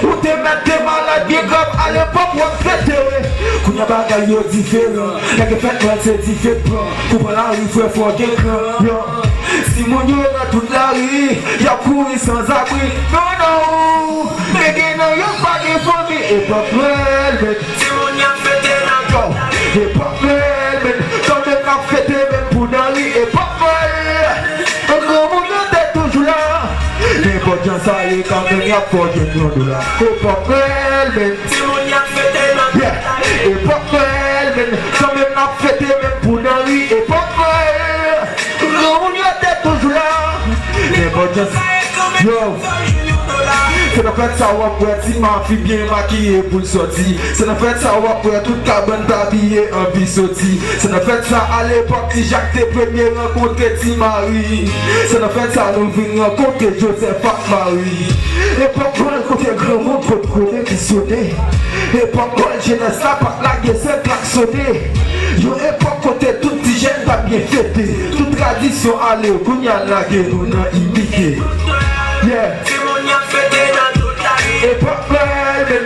Ou te mèt te malad, byen grav, alepòk, w ap trete. Kounye a bagay yo diferan. Nèg yo fèt mal, se dife k pran. Kou pran lari, frè, fò w gen kran. Yo. Timoun yo nan tout lari, y ap kouri sanzabri. Non, non, men gen nan yo pa gen fanmi. Epòk mwen, men timoun y ap fete nan yo. Epòk mwen, men kanmenm n ap fete menm pou nan ri. Epòk mwen, granmoun yo te toujou la. Nenpòt jan sa ye, kanmenm y ap fè w jwenn yon dola. Epòk mwen, men timoun y ap fete nan yo. Yeah. Epòk mwen, men kanmenm n ap fete menm pou nan ri. Epòk mwen, granmoun yo te toujou la. Nenpòt jan. Yo. Se nan fèt sa w ap wè ti mafi byen makiye pou l sòti. Se nan fèt sa w ap wè tout kabann t abiye anvi soti. Se nan fèt sa alepòk ti Jak te premye rankontre ti Mari. Se nan fèt sa nou vin rankontre Jozèf ak Mari. Epòk vòl kote granmoun pot kote ki sone. Epòk vòl jenès la pa t lage sèl klaksonnen. Yon epòk kote tout ti jèn t ap byen fete. Tout tradisyon ale, kounye a lage nou nan imite. Yeah. Epòk mwen, men.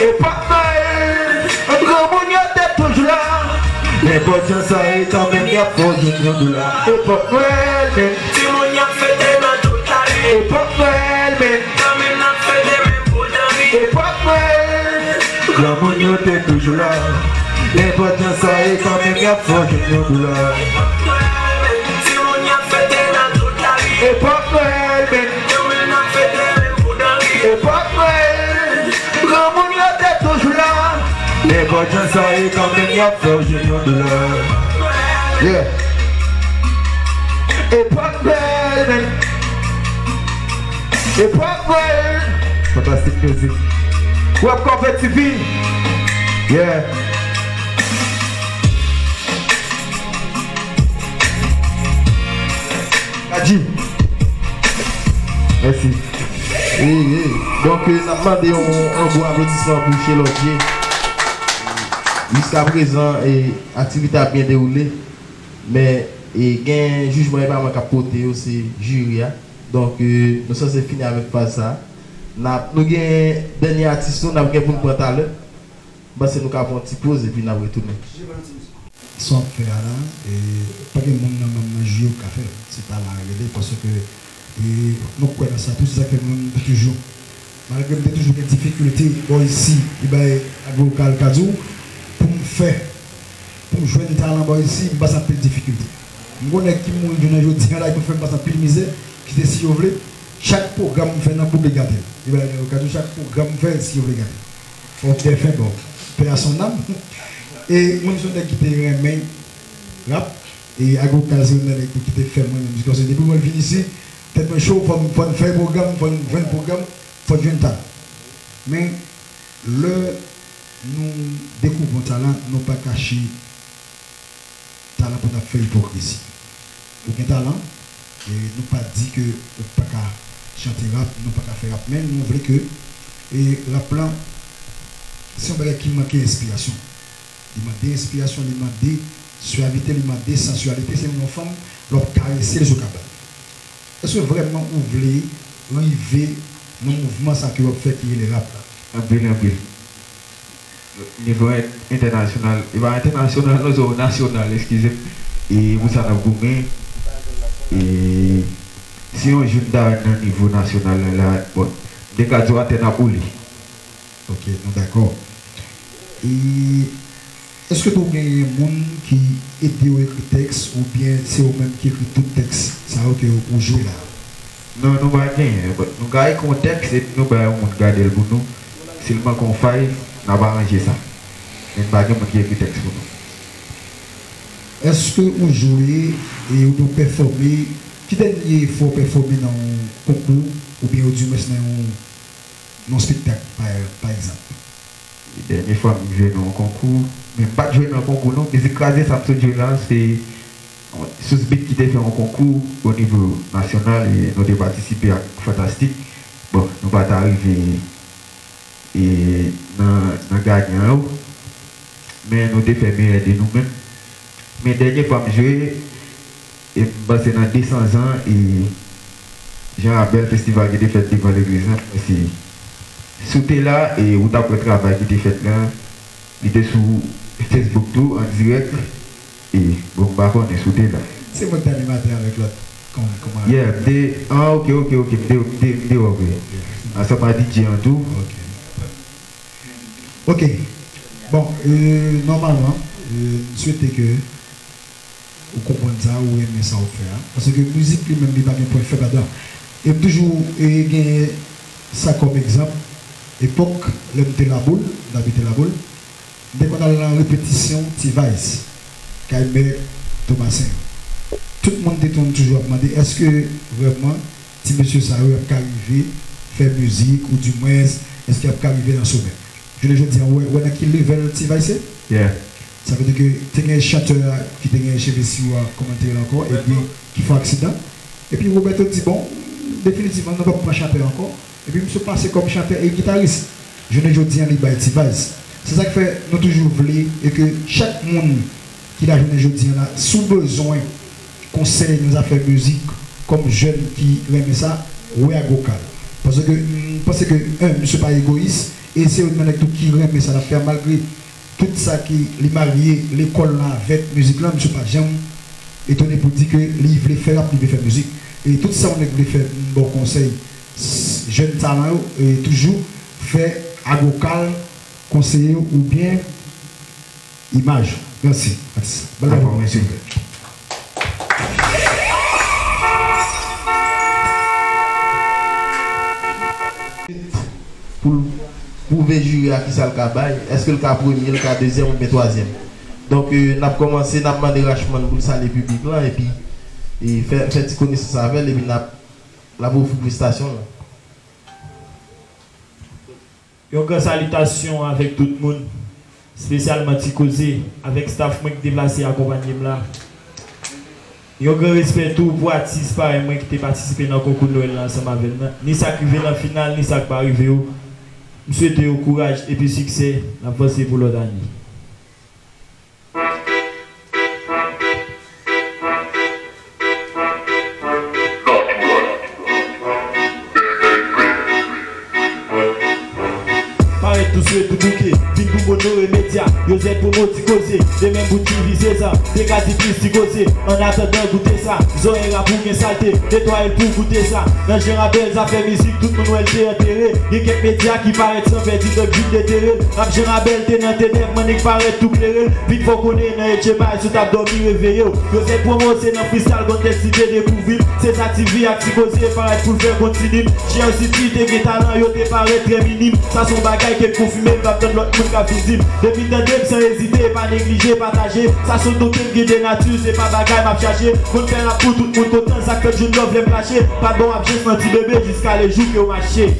Epòk mwen, granmoun yo te toujou la. Nenpòt jan sa ye, kanmenm y ap fè w jwenn yon dola. Epòk mwen, men. Epòk mwen, men. Epòk mwen, granmoun yo te toujou la. Nenpòt jan sa ye, kanmenm y ap fè w jwenn yon dola. Epòk mwen, men. Epòk mwen, granmoun yo te toujou la. Nenpòt jan sa ye, kanmenm y ap fè w jwenn yon dola. Yeah. Epòk mwen, men. Epòk mwen. Fantastic music. Wap Konfeti V. Yeah. Adji. Mèsi. Wi, wi. Donk, eh, n ap mande yon, yon gwo aplodisman pou Chelodje. Jiska prezan, eh, aktivite a ap byen dewoule. Men, eh, gen jijman e pa mwen k ap pote yo, se jiri a. Donk, eh, nou sanse fini avèk faz sa a. N ap, nou gen dènye atis nou, n ap gen pou n pran talè. M panse nou ka pran yon ti poz epi n ap retounen. Sa w ap fè a la, e, pa gen moun nan manm nan jiri yo k ka fè l. Se talan a rele, paske, e, nou kwè nan sa tou, se sa k fè nou menm nou te toujou, malgre m te toujou gen difikilte bò isi, e bay Agro Lokal ka di w, pou m fè, pou m jwenn talan bò isi, m pase anpil difikilte. M konnen ki moun jounen jodi a la, ki konn fè m pase anpil mizè, ki te si yo vle, chak pwogram m fè nan gwoup li gate l. E bay Agro Lokal di w, chak pwogram m fè, si yo vle gate l. Fò w te fè bon. Paix à son âme. E mwen, m se yon nèg ki te renmen rap. E Agro Lokal se yon nèg ki te fè mwen renmen mizik. Paske depi mwen vin isi, tèt mwen cho, fò m, fò n fè pwogram, fò n jwenn pwogram, fò n jwenn talan. Men, lè nou dekouvri yon talan, nou pa kache talan pou n ap fè ipokrizi. Ou gen talan, e nou pa di ke ou pa ka chante rap, nou pa ka fè rap, men nou vle ke, e, rap lan, se yon bagay ki manke enspirasyon. Li mande enspirasyon, li mande swavite, li mande sansyalite. Se yon fanm, lè w ap karese l, je w ka ba l. Èske vrèman ou vle rive nan mouvman sa ke w ap fè ki rele rap la? Anpil, anpil. Nivo en-, entènasyonal, e pa entènasyonal non, se nasyonal, eskize m. E pou sa n ap goumen. E si yon jou n ta nan nivo nasyonal la, la, bon, m te ka di w atè n ap woule. Ok, nou dakò. E èske tou genyen moun ki ede w ekri tèks oubyen se ou menm ki ekri tout tèks sa yo ke ou jwe la? Non, nou pa genyen. But nou ka ekri yon tèks epi nou bay yon moun gade l pou nou. Si l manke yon fay, n ap aranje sa. Men n pa gen moun ki ekri tèks pou nou. Èske ou jwe e ou pèfòme, ki dènye fwa w pèfòme nan yon konkou oubyen ou di mwens nan yon, nan yon spektak, pa, pa egzanp? Dènye fwa m jwe nan yon konkou, men m pa t jwe nan konkou non. Mizik Kraze sa m sot jwe la, se Sous Beat ki te fè yon konkou o nivo nasyonal e nou te patisipe ak Fantastik. Bon, nou pa t arive e nan, nan ganyan yo. Men nou te fè meyè de nou menm. Men dènye fwa m jwe, e m panse nan de san zan, e jan a bèl festival ki te fèt devan legliz lan, m panse si w te la, e ou t ap wè travay ki te fèt la, li te sou Facebook tou, an dirèk, e bon, m pa konnen si w te la. Se mwen ki te animatè avèk lòt. Kòman, kòman? Yeah, m te, ah, ok, ok, ok, m te, m te, m te wè vre. Ansanm a D J an tou. Ok. Ok. Bon, euh, nòmalman, euh, m swete ke ou konprann sa, ou renmen sa w ap fè a. Paske mizik li menm, li pa gen pwen fèb ladan. E m toujou, e, gen sa kòm egzanp. Epòk, lè m te Laboul, m t abite Laboul, m te konn al nan repetisyon T-Vice, kay Mè Tomasen. Tout moun te konn toujou ap mande, èske vrèman ti mesye sa yo ap ka rive fè mizik, oudimwens, èske y ap ka rive nan somè? Jounen jodi a, ou wè, wè nan ki level T-Vice ye? Yeah. Sa vle di ke te gen chantè a ki te gen cheve siro a, kòman l te rele ankò, epi ki fè aksidan. Epi Roberto di, bon, definitivman, nou p ap pran chantè ankò. Epi misye pase kòm chantè e gitaris. Jounen jodi a, li bay T-Vice. Se sa k fè nou toujou vle e ke chak moun ki la jounen jodi a la, si w bezwen konsèy nan zafè mizik, kòm jèn ki renmen sa, wè Agokal. Paske, m panse ke, en, misye pa egoyis, e se youn nan nèg tou ki renmen sa l ap fè a, malgre tout sa ki li marye lekòl lan avèk mizik lan, misye pa janm etone pou di ke li vle fè rap, li vle fè mizik. E tout sa yon nèg vle fè, m ba w konsèy, s-, jèn talan yo, e toujou fè Agokal konseye w oubyen imaj. Mèsi, atis. Bal la pou mwen, silvouplè. Pou l pwouve jiri a kisa l ka bay, èske l ka premye, l ka dezyèm oubyen twazyèm. Donk, euh, n ap kòmanse, n ap mande Rachman pou l salye piblik lan, epi, e fè, fè ti konesans avè l, epi n ap, l ap ofri prestasyon l. Yon gran salitasyon avèk tout moun, espesyalman Ti Koze, avèk staff mwen ki deplase akonpanye m la. Yon gran respè tou pou atis parèy mwen ki te patisipe nan konkou Nwèl la ansanm avè m nan, ni sa k rive nan final, ni sa k pa rive yo. M swete yo kouraj epi siksè, n ap vanse pou lòt ane. Parèt tou swe, tou bouke, vin pou m onore medya. Yo zèt pwomo Ti Koze, de menm bout ki vize zam. Te ka di plis Ti Koze, annatandan goute sa. Zòrèy rap ou gen salte, netwaye l pou w goute sa. Nan jan Abèl zafè mizik, tout moun wè l te antere. Gen kèk medya ki parèt san pèdi tan k vin detere l. Rap jan Abèl te nan tenèb, mwen nèk parèt tou klere l. Vin fè w konnen nan H M I, si w t ap dòmi, reveye w. Yo zèt pwomo, se nan freestyle Guntex li te dekouvri m. Se sa T V ak Ti Koze parèt pou l fè kontini m. J R C T te gen talan, yo te parèt trè minim. Sa se yon bagay ke m konfime, m p ap tann lòt moun k ap vin di m. Depi tande m san ezite, pa neglije pataje. Sa se yon dote m gen de nati, se pa bagay m ap chache. Konn fè rap pou tout moun kontan, sa k fèt jwenn love lè m fache. Pa t ba w ap jis nan ti bebe jiska le jou ke w mache.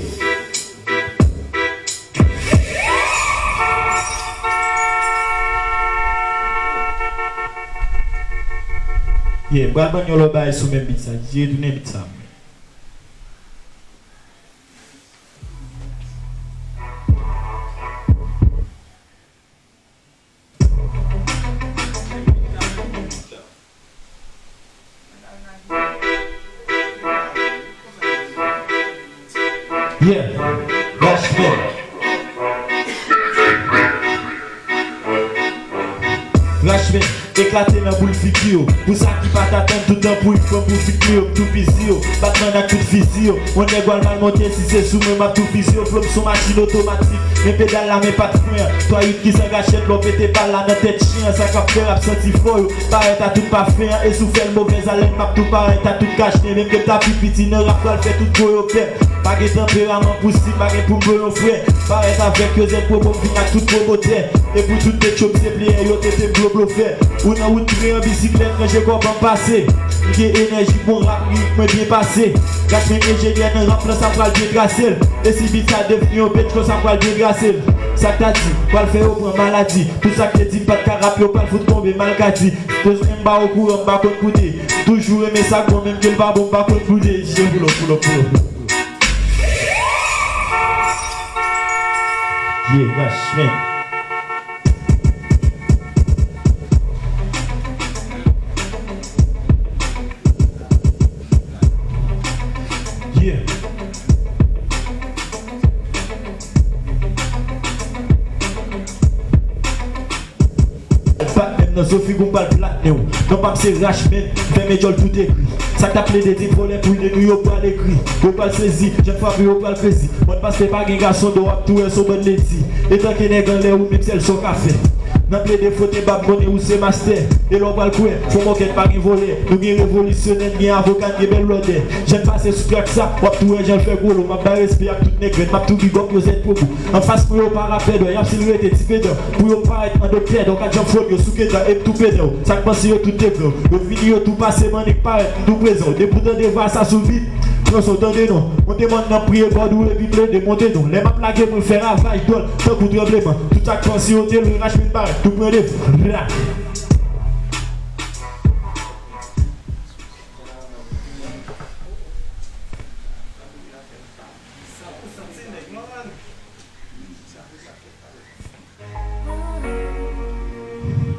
Yeah, m pral ban n yon lòt bagay sou menm beat sa. Jere tounen beat sa. Yeah, Rachman. Rachman, eklate nan boul figi yo. Pou sa ki pa t atann, tout tanpri, pran pou fik li yo, tou fizi yo. Batman ak tout fizi yo. Yon nèg w al mal monte, si se sou mwen, m ap tou fizi yo. Flo m se yon machin otomatik, men pedal la, men pa t fren an. Twa uit ki san gachèt, lè w pete bal la nan tèt chen an. Sa k ap fè rap santi fò yo parèt a tout pafen an. E si w fè l movèz alèn, m ap tou parèt a tout kachnen. Menm ke m ta pi piti nan rap, pral fè tout gwo yo pè. Pa gen tanperaman pou si, pa gen pou m dwe yon frè. Parèt avèk yo, zèt pwomo, m vin ak tout pwomotè. E pou tout de tchop se pleyè yo te te blo blofè. Ou nan wout pre an bisiklèt, ranje kò ban m pase. M gen enèji bon rap, ritm mwen byen pase. Gad men enjenyè nan rap lan, sa pral byen trase l. E si bit sa devni yon bèt, konsa pral byen trase l. Sa k ta di, pral fè yo pran maladi. Tout sa k te di m pa t ka rap, yo pral fout tonbe malkadi. Poz M ba okouran, m pa konn boude. Toujou renmen sa k bon, menm ke l pa bon, m pa konn boude. Je pull up, pull up, pull up, pull up. Yeah, Rachman. Yeah. Bat men Nan zo figi w m pral plat nen w. Non pa m se Rachman, fèmen djòl tout egri. Sa k t ap plede di vòlè pou nen nou yo pral egri. Yo pral sezi, jèn fwa yo pral krezi. Mòn pastè pa gen gason, dò w ap tou wè s on bann ledi. Etanke nèg anlè ou menm sèl sa w ka fè. Nan plede fwote bab konnen ou se mastè. E lè w pral kwè, fò mòkèt pa gen vòlè. Nou gen revolisyonè, n gen avoka, n gen bèl lòdè. Jèn pase sou trak sa, w ap tou wè jan l fè gwo lo. M ap bay respè ak tout nèg rèd, m ap tou big up yo zèd pogo. Anfas mwen yo pa rapè dò, y ap silvete ti pedan. Pou yo parèt an doktè, dò ka janm fwod yo sou kedan, e m tou pedan w. Sa k panse yo tout te gran. Yo vini yo tou pase m annik parèt, m tou prezan w. Depi w tande vwa sa sou bit, pran sa w tande non. Monte mòn nan priye God ou epi plede monte non. Lè m ap lage mwen fè ravaj dòl, tankou tranbleman. Tout sa k panse yo te lwen Rachman parèt, tou pran devan. Ra.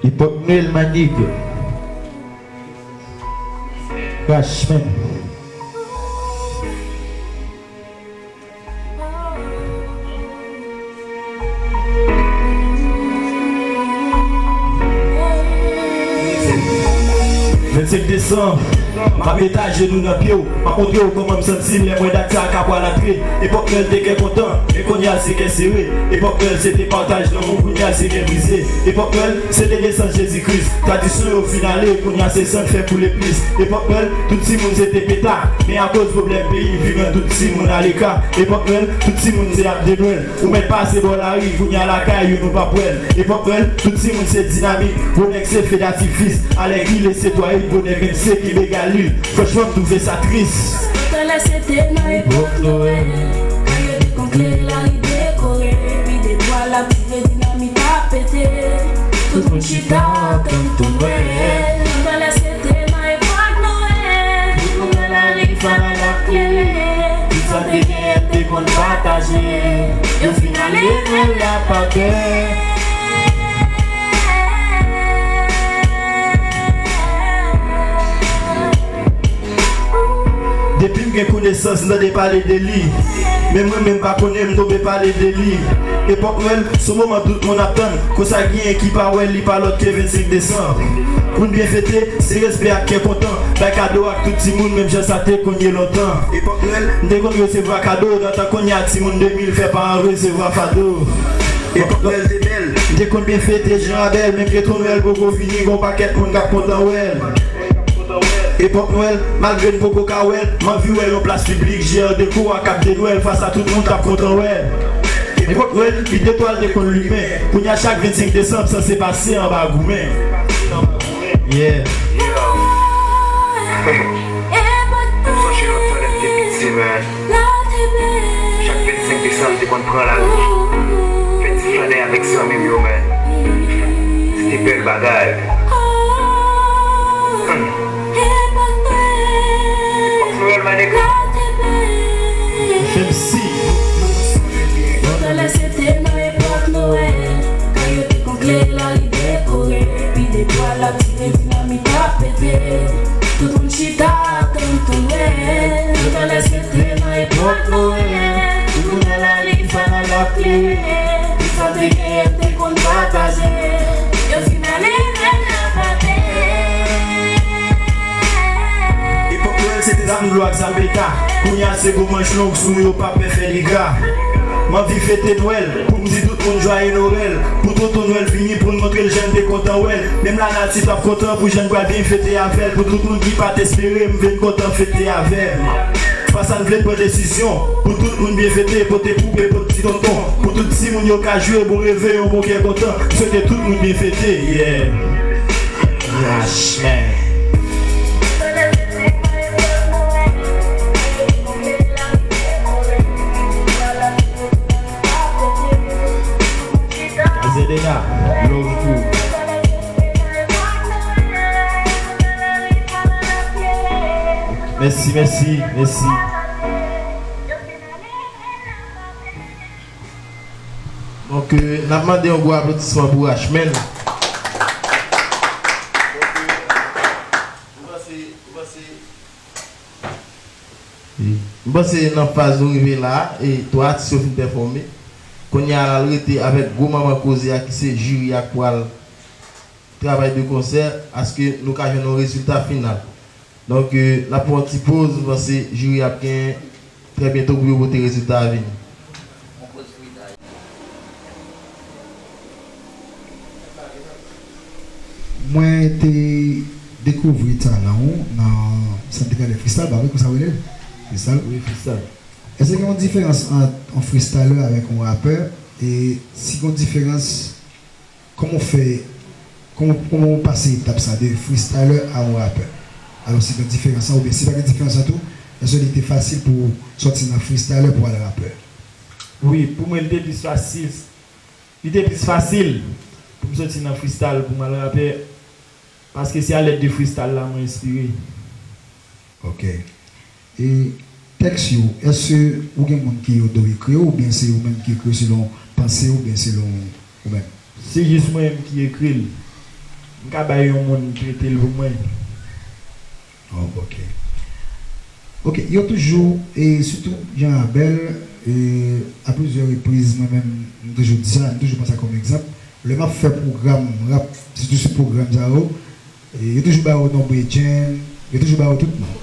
Epòk Nwèl, my nigga. Rachman. Vennsenk desanm, m ap met ajenou nan pye w, m ap montre w kòman m santi m lè m wè dat sa a ka pral antre. Epòk Nwèl te kè kontan, men kounye a se kè sere. Epòk Nwèl se te pataj lanmou, kounye a se kè brize. Epòk Nwèl se te nesans Jezi Kris. Tradisyon yo fin ale, kounye a se san k fè koule plis. Epòk Nwèl, tout timoun se te peta, men akoz pwoblèm peyi, vin rann tout timoun aleka. Epòk Nwèl, tout timoun se ap de Nwèl. Ou mèt pase bò lari, kounye a lakay ou nou p ap wè l. Epòk Nwèl, tout timoun se dinamit, gwo nèg se fe datifis, alèkile se twa e gwo nèg menm se kenbe galil. Franchman, m twouve sa tris. Antan lè se te nan epòk Nwèl, kay yo te konn klere, lari dekore, epi de bwa l ap tire, dinamit ap pete. Tout moun chita, tann tou Nwèl. Antan lè se te nan epòk Nwèl, pou Nwèl arive, fanal ap klere. Tout sa te genyen te konn pataje. Yo fin ale, Nwèl la pa bèl. Depi m gen konesans, m tande pale de li. Men mwen menm pa konnen, m tonbe pale de li. Epòk Nwèl, se yon moman tout moun ap tann. Konsa genyen ki pa wè li pa lòt ke vennsenk desanm. Pou n byen fete, se respè ak kè kontan. Bay kado ak tout timoun, menm jan sa te konn ye lontan. Epòk Nwèl, m te konn resevwa kado, nan tan kounye a timoun de mil fè paran resevwa fado. Epòk Nwèl te bèl, m te konn byen fete jan a bèl, menm ke tou Nwèl poko fini, gon pakèt moun k ap kontan wè l. Epòk Nwèl, malgre n poko ka wè l, m anvi wè yon plas piblik, J R Deco ak Cap de Nwèl, fas a tout moun k ap kontan wè l. Epòk Nwèl, li de twal te konn limen, kounye a chak vennsenk desanm, sanse pase anba goumen. Yeah. Yeah. M sonje lontan lè m te piti, man. Chak vennsenk desanm, m te konn pran lari, fè ti flanè avèk zanmi m yo, man. Se te bèl bagay. Hmm. Epòk Nwèl, my nigga. F M C. Talè se te nan epòk Nwèl, kay yo te konn klere, lari dekore, epi de bwa l ap tire, dinamit ap pete. Tout moun chita, tann tou Nwèl. Talè se te nan epòk Nwèl, pou Nwèl ale, fanal ap klere. Tout sa te genyen te konn pataje. Yo fin ale, Nwèl la pa bèl. Epòk Nwèl se te zam dlo ak zam peta. Kounye a se gwo manch long, sou yo pa pè fè dega. M anvi fete Nwèl, pou m di tout moun jwaye Nwèl. Pou tonton Nwèl vini, pou n montre l jan n te kontan wè l. Menm lanati p ap kontan pou jan n pral byen fete avè l. Pou tout moun ki pa t espere m, vin kontan fete avè m. Fas a n vle pran desizyon, pou tout moun byen fete, pote poupe, pote ti tonton. Pou tout timoun yo ka jwe, bon reveyon, bon kè kontan. Swete tout moun byen fete, yeah. Rachman. Zelena, love pou. Mèsi, mèsi, mèsi. Donk, euh, n ap mande yon gwo aplodisman pou Rachman. Donk, euh, m panse, m panse, m panse nan faz nou rive la, e twa atis yo fin pèfòme. Kounye a, l al rete avèk gwo manman koze a ki se jiri a k pral travay de konsè, aske nou ka jwenn yon rezilta final. Donk, euh, n ap pran yon ti poz, m panse jiri ap gen trè byento pou yo pote rezilta a vini. Mwen te dekouvri talan w nan sant de gradè freestyle, pa vre konsa w rele l? Freestyle? Wi, freestyle. Èske gen yon diferans ant yon freestyler avèk yon rapè? E si gen yon diferans, kòman w fè, kòman, kòman w pase etap sa de freestyler a yon rapè? Alò, si gen diferans lan, oubyen si pa gen diferans lan tou, èske li te fasil pou w sòti nan freestyler pou w al rapè? Wi, pou mwen, li te plis fasil. Li te plis fasil pou m sòti nan freestyle pou m al rapè, paske se a lèd de freestyle la mwen enspire. Ok. E tèks yo, èske ou gen moun ki yo do ekri yo, oubyen se ou menm ki ekri yo selon panse w, oubyen selon ou menm? Se jis mwen menm ki ekri l. M ka bay yon moun trete l pou mwen. Oh, ok. Ok, yo toujou, e sitou Jan Abèl, e a plizyè repriz, mwen menm, m toujou di sa, m toujou pran sa kòm egzanp. Lè m ap fè pwogram rap, sitou sou pwogram sa yo, e yo toujou ba yo non bredjenn, yo toujou ba yo tout non.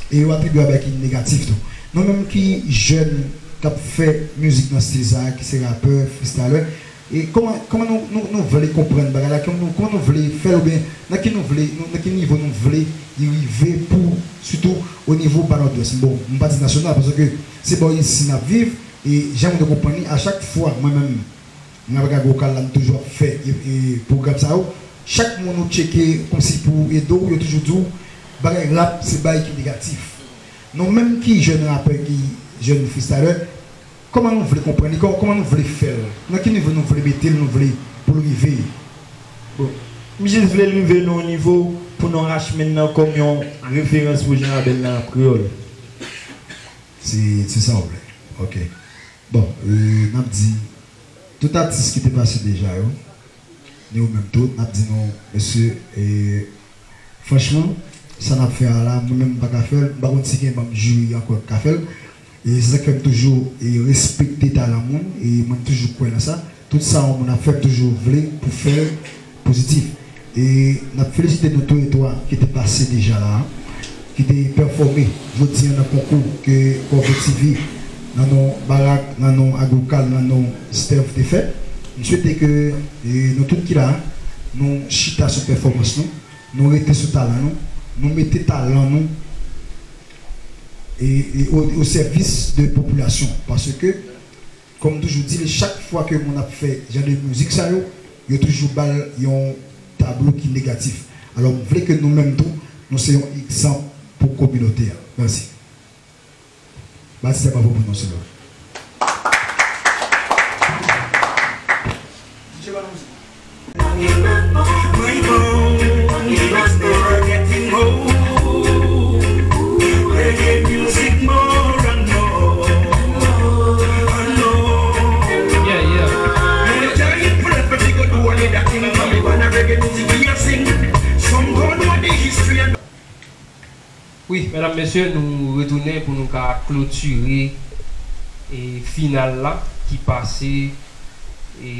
E yo atribye yo a bagay ki negatif tou. Nou menm ki jèn k ap fè mizik nan stil sa, ki se rapè, freestyler, e kòman, kòman nou, nou, nou vle konprann bagay la, kòman nou, kòman nou vle fè l, oubyen nan ki nou vle, nou, nan ki nivo nou vle li rive pou, sitou o nivo ba Nòdwès. Bon, m pa di nasyonal, paske se bò isi n ap viv, e jan moun yo konprann li, a chak fwa, mwen menm, mwen avèk Agwokal la, nou toujou ap fè e, e, pwogram sa yo, chak moun ou tcheke kòmsi pou ede w, yo toujou di w, bagay rap, se bagay ki negatif. Nou menm ki jèn rapè, ki jèn freestyler, kòman nou vle konprann li, kòman, kòman nou vle fè l, nan ki nivo nou vle mete l, nou vle pou l rive. Bon, m jis vle l rive nan yon nivo pou non Rachman nan kòm yon referans pou Jan Abèl nan rap kreyòl. Se, se sa w vle. Ok. Bon, euh, n ap di tout atis ki te pase deja yo, ni ou menm tou, n ap di nou, mesye, e, franchman, sa n ap fè a la, mwen menm m pa ka fè l, m pa konn si gen manm jiri ankò ki ka fè l. E se sa k fè m toujou e respekte talan moun, e mwen m toujou kwè nan sa. Tout sa yon moun ap fè, m toujou vle pou fè l pozitif. E n ap felisite nou tou e twa ki te pase deja la a, ki te pèfòme jodi a nan konkou ke Corvée TV, nan non Barak, nan non Agwokal, nan non Steph te fè. M swete ke e, nou tout ki la a, nou chita sou pèfòmans nou, nou rete sou talan nou, nou mete talan nou e, e o, o sèvis de popilasyon. Paske, kòm m toujou di l, chak fwa ke moun ap fè jan de mizik sa yo, yo toujou ba l yon tablo ki negatif. Alò, m vle ke nou menm tou, nou se yon egzanp pou kominote a. Mèsi. Batistè, bravo pou nou, Senyè. Wi, medam, mesye, nou retounen pou nou ka klotire e final la ki pase e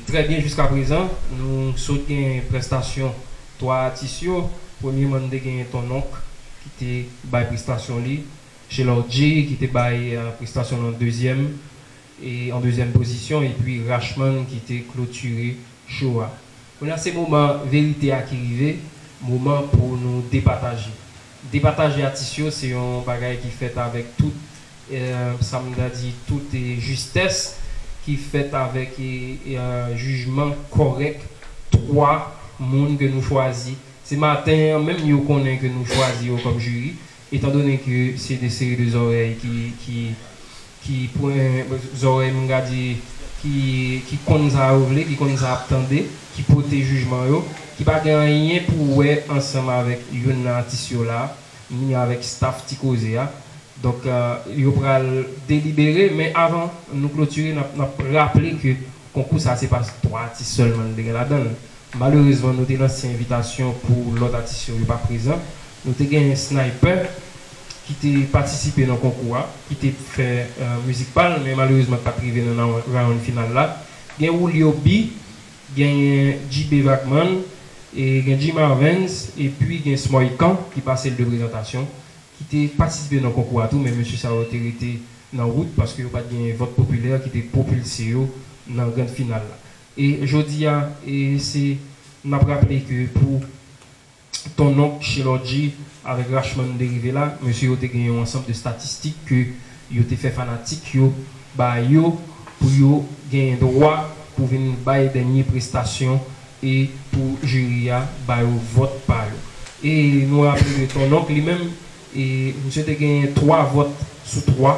trè byen jiska prezan. Nou sot gen prestasyon twa atis yo. Premyeman, nou te gen Ton Onk ki te bay prestasyon li, Shelor J ki te bay prestasyon l an dezyèm e an dezyèm pozisyon, epi Rachman ki te klotire cho a. Kounye a se moman verite a ki rive, moman pou nou depataje. Depataje atis yo se yon bagay ki fèt avèk tout, e, sa m ta di, tout e, jistès, ki fèt avèk e, e, jijman kòrèk twa moun ke nou chwazi. Se maten an menm yo konnen ke nou chwazi yo kòm jiri. Etan done ke se de seri de zòrèy ki, ki, ki pran zòrèy m ka di ki, ki konn sa yo vle, ki konn sa y ap tande, ki pote jijman yo, ki pa gen anyen pou wè ansanm avèk youn nan atis yo la, ni avèk staff Ti Koze a. Donk, yo pral delibere, men avan nou klotire, n ap, n ap raple ke konkou sa se pa twa atis sèlman li te gen ladan l. Malerezman, nou te lanse envitasyon pou lòt atis yo, yo pa prezan. Nou te genyen Sniper ki te patisipe nan konkou a, ki te fè mizik pa l, men malerezman li pa t rive nan round final la. Gen Woolio B, genyen J B Vagman, E gen Jim Arvens, epi gen Smoy Kan ki pase l de prezantasyon, ki te patisipe nan konkou a tou, men mesye sa yo te rete nan wout paske yo pa t gen vòt popilè ki te pwopilse yo nan grand final la. E jodi a, e se, n ap raple ke pou Ton Onk Chelorji avèk Rachman de rive la, mesye yo te gen yon ansanm de statistik ke yo te fè fanatik yo ba yo pou yo gen dwa pou vin bay dènye prestasyon e pou jiri a ba yo vòt pa yo. E nou raple ke Ton Onk li menm, e misye te gen twa vòt sou twa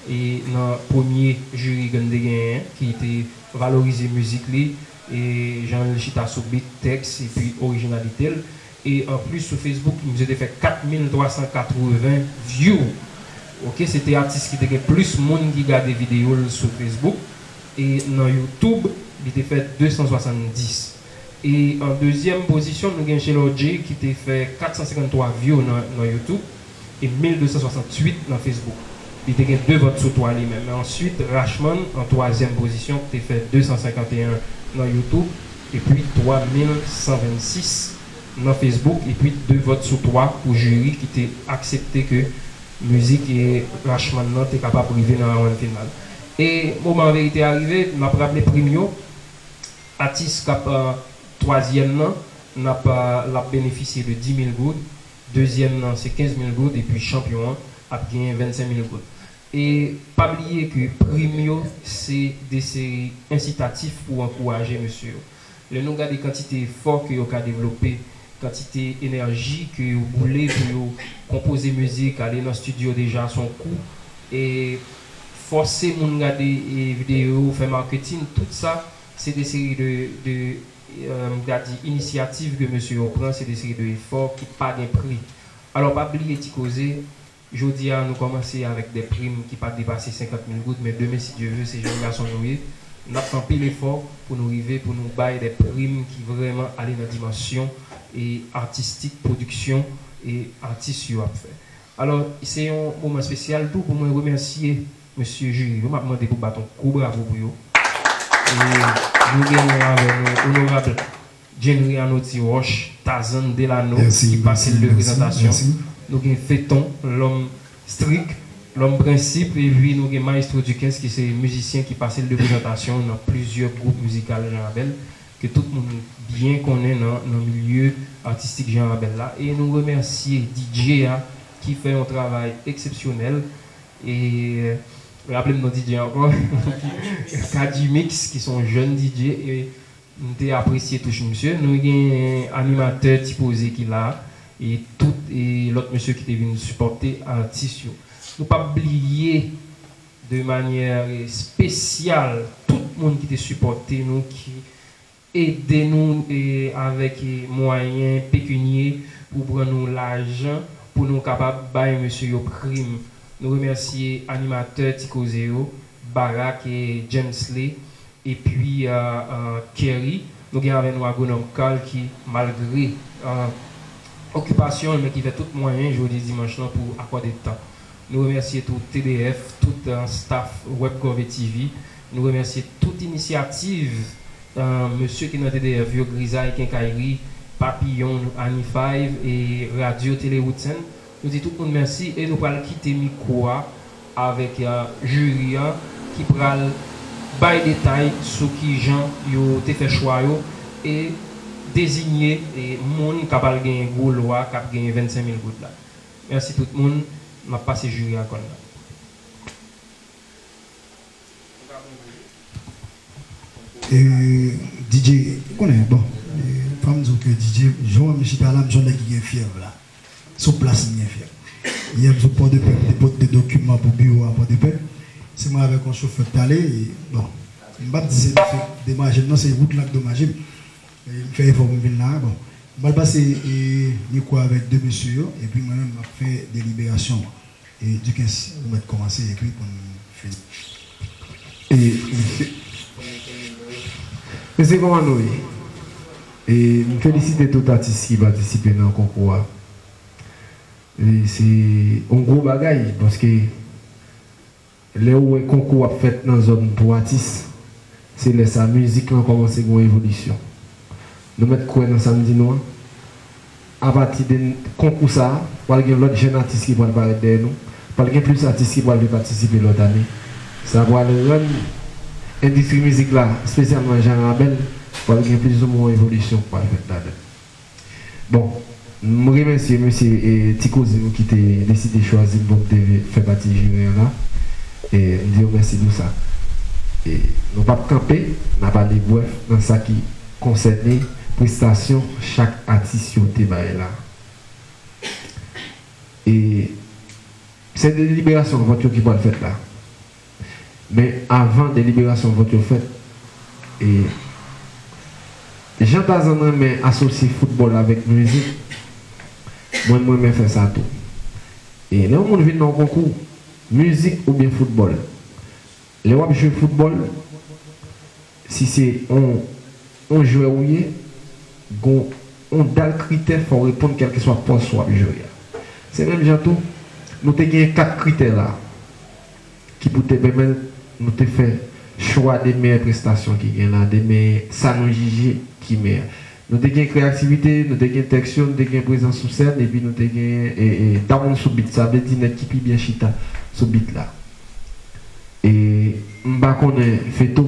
e nan premye jiri ke n te genyen, ki te valorize mizik li, e jan l chita sou beat, tèks, epi orijinalite l. E anplis, sou Facebook, misye te fè kat mil twa san katreven view. Oke, se te atis ki te gen plis moun ki gade videyo l sou Facebook. E nan YouTube, li te fè de san swasanndis. E an dezyèm pozisyon, nou gen Chelorji ki te fè kat san senkanntwa view nan, nan YouTube e mil de san swasantuit nan Facebook. Li te gen de vòt sou twa li menm. Men answit, Rachman, an twazyèm pozisyon, te fè de san senkanteyen nan YouTube, epi twa mil san vennsis nan Facebook, epi de vòt sou twa pou jiri ki te aksepte ke mizik e Rachman nan te kapab rive nan rawonn final. E moman verite a rive, n ap raple prim yo. Atis k ap, eh, twazyèm nan, n ap, eh, l ap benefisye de dis mil goud. Dezyèm nan, se kenz mil goud. Epi chanpyon an ap genyen vennsenk mil goud. E pa bliye ke prim yo, se de seri ensitatif pou ankouraje mesye yo. Lè nou gade kantite efò ke yo ka devlope, kantite enèji ke yo boule pou yo konpoze mizik, ale nan estidyo deja, se yon kou. E fòse moun gade, e, videyo yo, fè maketin, tout sa, se de seri de, de, e, m ta di, inisyativ ke mesye yo pran, se de seri de efò ki pa gen pri. Alò, pa bliye Ti Koze, jodi a, nou kòmanse avèk de prim ki pa depase senkant mil goud, men demen, si Dye ve, se jèn gason nou ye. N ap fè anpil efò pou nou rive, pou nou bay de prim ki vrèman ale nan dimansyon e atistik, pwodiksyon e atis yo ap fè. Alò, se yon moman espesyal tou pou mwen remèsye mesye jiri yo. M ap mande pou bat yon gwo bravo pou yo. E nou genyen avè nou onorab Jenry Anoti Roche, Tazan Delano, ki pase l de prezantasyon. Nou gen Feton, lòm strik, lòm prensip, epi nou gen Maestro Dukens, ki se mizisyen ki pase l de prezantasyon nan plizyè gwoup mizikal Jan Rabèl, ke tout moun byen konnen nan, nan milye atistik Jan Rabèl la. E nou remèsye D J a, ki fè yon travay eksepsyonèl. E raple m non D J ankò. Kadimix, ki se yon jèn D J, e m te apresye touch misye. Nou gen animatè Ti Poze ki la, e tout, e lòt mesye ki te vin sipòte atis yo. Nou p ap bliye de manyè espesyal tout moun ki te sipòte nou, ki ede nou, e, avèk, e, mwayen pekinye pou pran nou lajan pou nou kapab bay mesye yo prim. Nou remèsye animatè Ti Koze yo, Barak e Jamesley, epi, e, e, Kerry. Nou gen avè nou agwonòm Carl ki, malgre, e, okipasyon l, men ki fè tout mwayen jodi dimanch lan pou akòde tan. Nou remèsye tou T D F, tout, e, staff Web Gov e T V. Nou remèsye tout inisyativ, e, mesye ki nan T D F yo, Grizay Kenkayri, Papiyon, Ani Five e Radyo Tele Woodson. Nou di tout moun mèsi e nou pral kite mikwo a avèk, e, jiri an ki pral bay detay sou kijan yo te fè chwa yo e dezinye, e, moun k ap al genyen gwo lwa k ap genyen vennsenk mil goud la. Mèsi tout moun. M ap pase jiri a kòn nan. E, D J, ou konnen, bon, e, fò m di w ke D J, jan m chita la, m se yon nèg ki gen fyèv la. Sou plas, m gen fyèv. Yè, m sot Pòdepè, m te pote de dokiman pou biwo a Pòdepè. Se mwen avèk yon chofè k t ale, e, bon, m p ap di se misye k domaje m, non, se wout la k domaje m. E, m fè efò pou m vin la, bon. M pral pase, e, mikwo avèk de mesye yo, epi mwen menm, m ap fè deliberasyon an. E, Dukens, ou mèt kòmanse, epi pou n fini. E, mesye, mesye, kòman nou ye? E, m felisite tout atis ki patisipe nan konkou a. E, se yon gwo bagay, paske lè ou wè konkou ap fèt nan zòn pou atis, se lè sa mizik lan kòmanse gen yon evolisyon. Nou mèt kwè nan sa n di nou an. Apati de konkou sa a, pral gen lòt jèn atis ki pral parèt dèyè nou. Pral gen plis atis ki pral vin patisipe lòt ane. Sa pral rann endistri mizik la, espesyalman Jan Rabèl, pral gen plis ou mwen yon evolisyon k pral fèt ladan l. Bon, m remèsye mesye e Ti Koze yo ki te deside chwazi m pou m te fè pati jiri an la. E m di yo mèsi pou sa. E nou p ap kanpe, n ap ale brèf nan sa ki konsène prestasyon chak atis yo te bay la. E se deliberasyon vòt yo ki pral fèt la. Men avan deliberasyon vòt yo fèt, e jan Tazan renmen asosye foutbòl avèk mizik, mwen m renmen fè sa tou. E lè yon moun vin nan yon konkou, mizik oubyen foutbòl, lè w ap jwe foutbòl, si se on, on jwè ou ye, gon on dal kritè fò w reponn kèlkeswa pòs w ap jwe a. Se menm jan tou, nou te gen kat kritè la ki pou te pèmèt nou te fè chwa de meyè prestasyon ki gen la, de meyè sa nou jije ki meyè. Nou te gen kreyativite, nou te gen tèks yo, nou te gen prezans sou sèn, epi nou te gen e, e, down sou beat, sa vle di nèg ki pi byen chita sou beat la. E m pa konnen, Feto,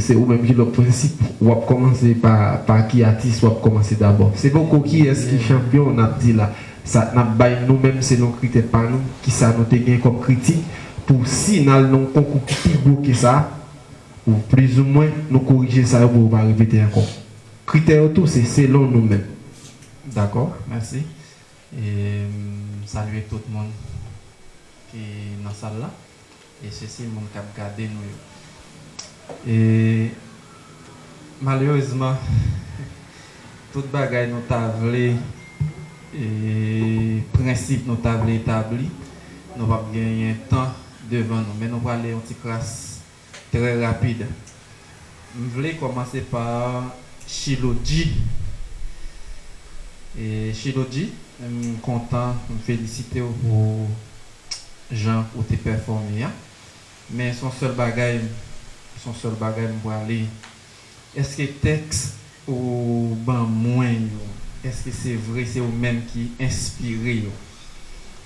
se ou menm ki lòt prensip, w ap kòmanse pa, pa ki atis w ap kòmanse dabò. Se poko kiyès ki chanpyon n ap di la. Sa n ap bay nou menm selon kritè pa nou, kisa nou te gen kòm kritik, pou si n al nan yon konkou ki pi gwo ke sa, pou plizoumwen nou korije sa yo pou yo pa repete ankò. Kritè yo tou se selon nou menm. Dakò, mèsi. E m salye tout moun ki nan sal la. E sesi moun k ap gade nou yo. E malerezman, tout bagay nou ta vle, e prensip nou ta vle etabli, nou p ap genyen tan devan nou. Men nou prale yon ti kras trè rapid. M vle kòmanse pa Shiloji. E Shiloji, m kontan, m felisite w pou jan ou te pèfòme a. Men se yon sèl bagay, se yon sèl bagay m prale. Èske tèks ou ban mwen yo, èske se vre se ou menm ki enspire yo?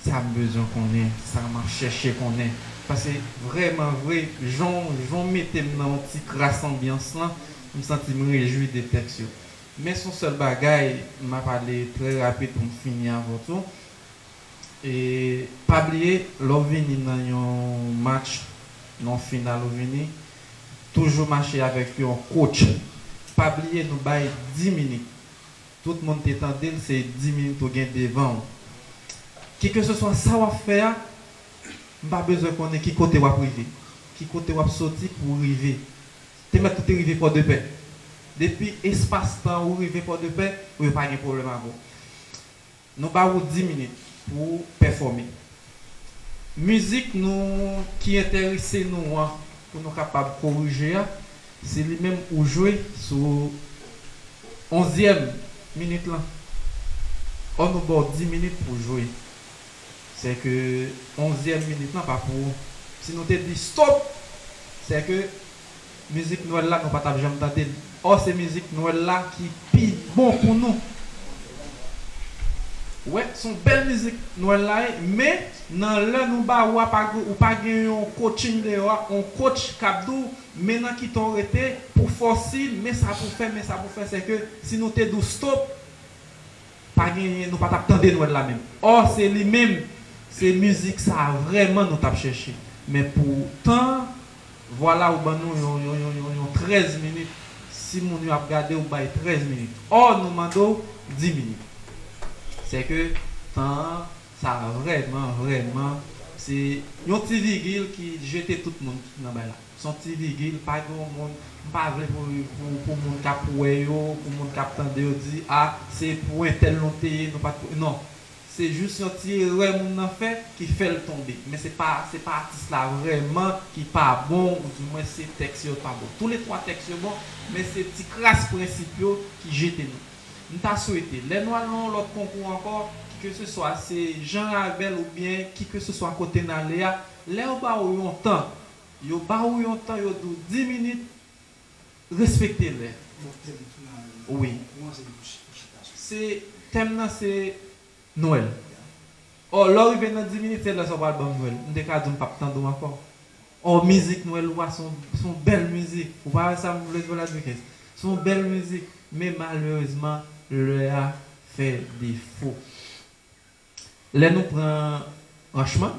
Sa m bezwen konnen, sa m ap chèche konnen. Paske vrèman vre, jan w, jan w mete m nan yon ti kras anbyans lan, m santi m rejwi de tèks yo. Men se yon sèl bagay, m ap ale trè rapid pou m fini avè w tou. E pa bliye, lè w vini nan yon match, nan yon final ou vini, toujou mache avèk yon coach. Pa bliye, nou bay dis minit. Tout moun te tande l, se dis minit ou gen devan w. Kikeseswa sa w ap fè a, m pa bezwen konnen ki kote w ap rive, ki kote w ap soti pou w rive. Te mèt ou te rive Pòdepè. Depi espas tan ou rive Pòdepè, ou yo pa gen pwoblèm avè w. Nou ba ou dis minit pou w pèfòme. Mizik nou ki enterese nou an, pou nou kapab korije a, se li menm ou jwe sou onzyèm minit lan. Ò, nou ba w dis minit pou w jwe. Sèke onzyèm minit lan pa pou ou. Si nou te di stop, sèke mizik Nwèl la, nou pa t ap janm tande l. Ò, se mizik Nwèl la ki pi bon pou nou. Wè, se yon bèl mizik Nwèl la ye, men nan lè nou ba ou a, pa gen, ou pa gen yon coaching deyò a, yon coach k ap di w, men nan ki tan w rete, pou fòsi, men sa pou fè, men sa pou fè, sèke si nou te di w stop, pa genyen, nou pa t ap tande Nwèl la menm. Ò, se li menm, se mizik sa a vrèman nou t ap chèche. Men pou tan, vwala, ou ban nou yon, yon, yon, yon, yon trèz minit. Si moun yo ap gade, ou bay trèz minit. Ò, nou mande w dis minit. Sèke tan an, sa vrèman, vrèman, se yon ti vigil ki jete tout moun nan bay la. Se yon ti vigil, pa gen yon moun, m pa vle pou, pou, pou moun k ap wè yo, pou moun k ap tande yo di, a, se pou entèl nou te ye, nou pa t pou, non. Se jis yon ti erè moun nan fè ki fè l tonbe. Men se pa, se pa atis la vrèman ki pa bon, oudimwen se tèks yo pa bon. Toulètwa tèks yo bon, men se ti kras prensip yo ki jete nou. M ta swete, lè nou al nan yon lòt konkou ankò, kikeseswa se Jan Rabèl oubyen kikeseswa kote n ale a, lè yo ba ou yon tan, yo ba ou yon tan, yo di w dis minit, respekte lè. Wi. Se tèm nan se Nwèl. Ò, lè w rive nan dis minit, se lè sa w pral ban m nwèl. M te ka di w m p ap tande w ankò. Ò, mizik nwèl ou a se yon, se yon bèl mizik. Ou pa wè sa m vle di w la, Ducaisse? Se yon bèl mizik, men malerezman, lè a fè defo. Lè nou pran Ranchman,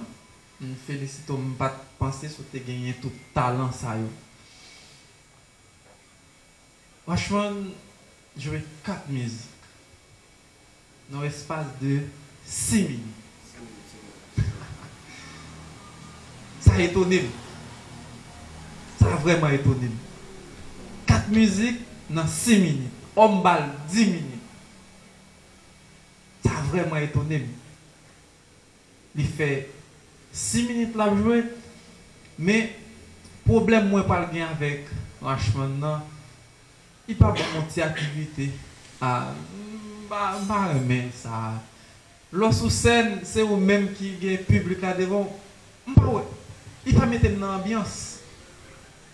m felisite w, m pa t panse si w te genyen tout talan sa yo. Ranchman jwe kat mizik nan espas de sis minit. Sa etone m. Sa vrèman etone m. Kat mizik nan sis minit. Ò, m ba l dis minit. Sa vrèman etone m. Li fè sis minit l ap jwe, men pwoblèm mwen pral gen avèk Ranchman nan, li pa ban m yon ti aktivite. A, m pa, m pa renmen sa. Lè w sou sèn, se ou menm ki gen piblik la devan w. M pa wè. Li pa mete m nan anbyans.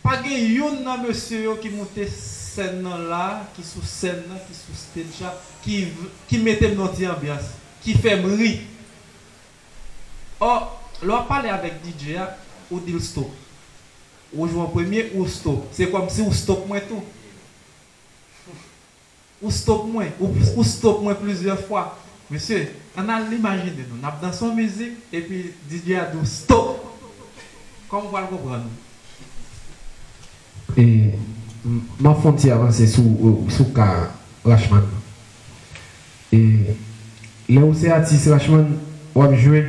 Pa gen youn nan mesye yo ki moute sèn nan la, ki sou sèn nan, ki sou stage la, ki, ki mete m nan ti anbyans, ki fè m ri. Ò, lè w ap pale avèk D J a, ou di l stop. Ou jwe an premye, ou stop. Se kòmsi ou stop mwen tou. Ou stop mwen, ou, ou stop mwen plizyè fwa. Mesye, ann al imajine nou, n ap danse yon mizik, epi D J a di w stop. Kòman w pral konprann? E, m, m ap fè yon ti avanse sou, sou ka Rachman nan. E, lè ou se atis Rachman, w ap jwe,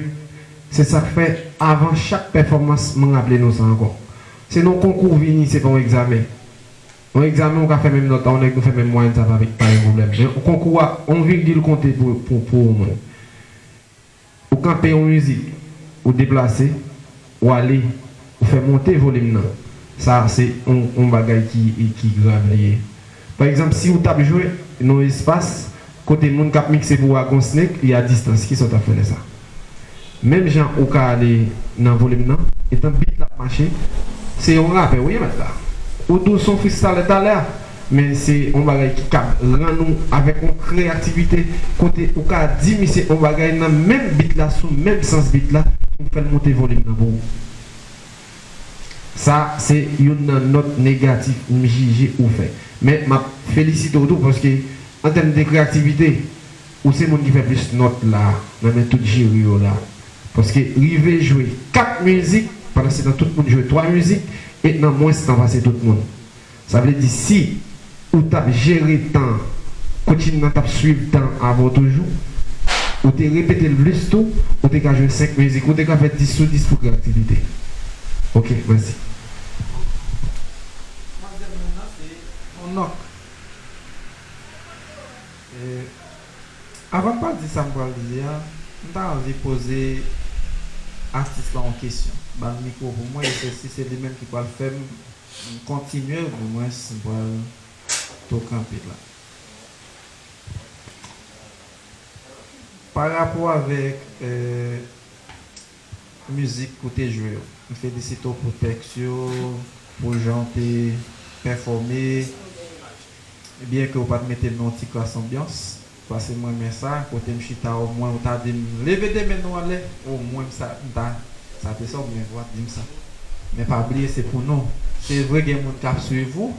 se sa k fè, avan chak pèfòmans, m raple nou sa ankò. Se nan yon konkou w vini, se pa yon egzamen. Yon egzamen, ou ka fè menm nòt la, yon nèg nou fè menm mwayèn, sa pa, pa gen pwoblèm. Men yon konkou a, yon vigil konte pou, pou, pou ou menm. Ou kanpe yon mizik, ou deplase, ou ale, ou fè monte volim nan. Sa, se yon, yon bagay ki, ki grav li ye. Pa egzanp, si ou t ap jwe nan yon espas kote moun k ap mikse pou ou a gen yon snake, li a distans, kisa ou t ap fè lè sa? Menm jan ou ka ale nan volim nan, etan beat la ap mache, se yon rapè ou ye mèt la. Ou di w se yon freestyler talè a, men se yon bagay ki kab rann ou avèk yon kreyativite, kote ou ka di misye yon bagay nan menm beat la, sou menm sans beat la, pou fè l monte volim nan pou ou. Sa, se youn nan nòt negatif m jije ou fè. Men, m ap felisite w tou, paske, an tèm de kreyativite, ou se moun ki fè plis nòt la, nan men tout jiri yo la. Paske, rive jwe kat mizik, pandan se tan tout moun jwe twa mizik, e nan mwens tan pase tout moun. Sa vle di, si ou t ap jere tan, coaching nan t ap swiv tan avè w toujou, ou te repete l plis tou, ou te ka jwe senk mizik, ou te ka fè dis sou dis pou kreyativite. Ok, mèsi. Manzè mwen nan se yon nòk. E, avan m pral di sa m pral di a, m ta anvi poze atis la yon kesyon. Ba l mikwo pou mwen, e se, si se li menm ki pral fè m kontinye, oudimwens m pral tou kanpe la. Pa rapò avèk, eh, mizik ou te jwe yo, m felisite w pou tèks yo, pou jan w te pèfòme, byen ke w pa t mete m nan yon ti kras anbyans, paske m renmen sa, kote m chita, omwen ou ta di m, "Leve de men nou anlè," omwen m sa, m ta, sa te sòt, men w ap di m sa. Men pa bliye, se pou nou. Se vre, gen moun k ap swiv ou,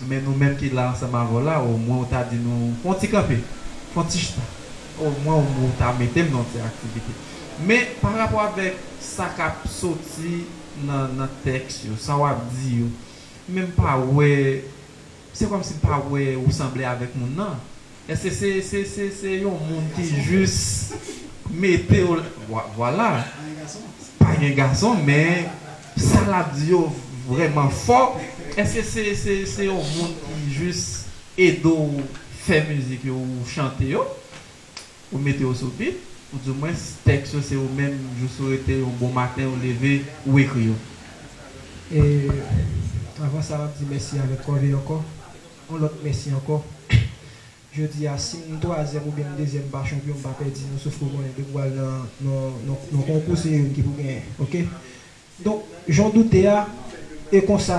men nou menm ki la ansanm avè w la, omwen ou ta di nou, "Fè yon ti kanpe, fè yon ti chita." Omwen ou, ou ta mete m nan yon ti aktivite. Men, pa rapò avèk sa k ap soti nan, nan tèks yo, sa w ap di yo, men m pa wè, se kòmsi m pa wè ou sanble avèk moun nan. Èske se, se, se, se yon moun ki jis mete w, vwa-, vwala. Pa gen gason, men sa l ap di yo vrèman fò. Èske se, se, se yon moun ki jis ede w fè mizik yo, ou chante yo, ou mete yo sou beat, oudimwens tèks yo se ou menm, jis ou rete yon bon maten, ou leve, ou ekri yo? E, avan sa, m ap di mèsi avèk Kòve ankò. Yon lòt mèsi ankò. Jodi a, si m twazyèm oubyen m dezyèm pa chanpyon, m pa pèdi non, sof ke w konnen depi w al nan, nan, nan, nan konkou, se youn ki pou genyen, oke? Donk, jan w doute a, E konsa,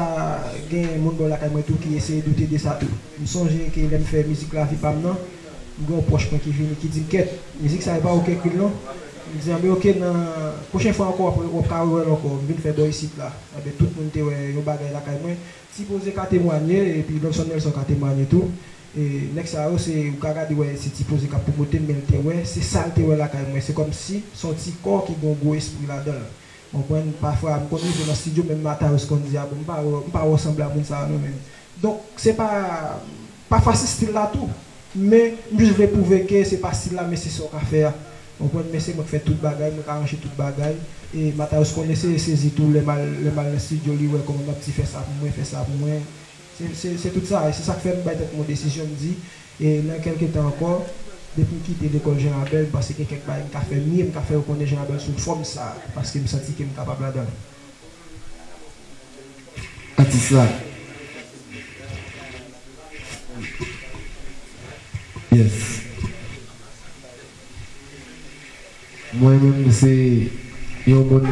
gen moun bò lakay mwen tou ki eseye doute de sa tou. M sonje ke lè m fè mizik Lavi Pa M nan, m gen yon pwòch mwen ki vini, ki di m, "Kèt, mizik sa e pa ou ki ekri l non." M di, "Anben, oke, nan pwochen fwa ankò, w ap, w ap ka rewè l ankò." M vin fè bò isit la. Anben, tout moun te wè yon bagay lakay mwen. Ti Poze ka temwanye, epi Lobson Nelson ka temwanye tou. E nèg sa yo, se, ou ka gade, wè, se Ti Poze k ap pwomote m, men l te wè, se sa l te wè lakay mwen. Se kòmsi se yon ti kò ki gen yon gwo espri ladan l. Konprann? Pafwa, m konn rive nan estidyo, menm Matayos konn di, "A bon, m pa wè, m pa wè w sanble a moun sa a non, men." Donk, se pa, pafwa se stil la tou. Men, m jis vle pwouve ke se pa stil la, men se sa w ka fè a. Konprann? Men se mwen k fè tout bagay, mwen k aranje tout bagay. E Matayos konnen se sezi tou, lè m al, lè m al nan estidyo, li wè kòman m ap di, "Fè sa pou mwen, fè sa pou mwen." Se, se, se tout sa, e se sa k fè m bay tèt mwen desizyon, m di, e nan kèlke tan ankò, depi m kite lekòl Jan Abèl, m panse gen kèk bagay m ka fè mye, m ka fè yo konnen Jan Abèl sou fòm sa, paske m santi ke m kapab ladan l. Atis la. Yes. Mwen menm, se yon moun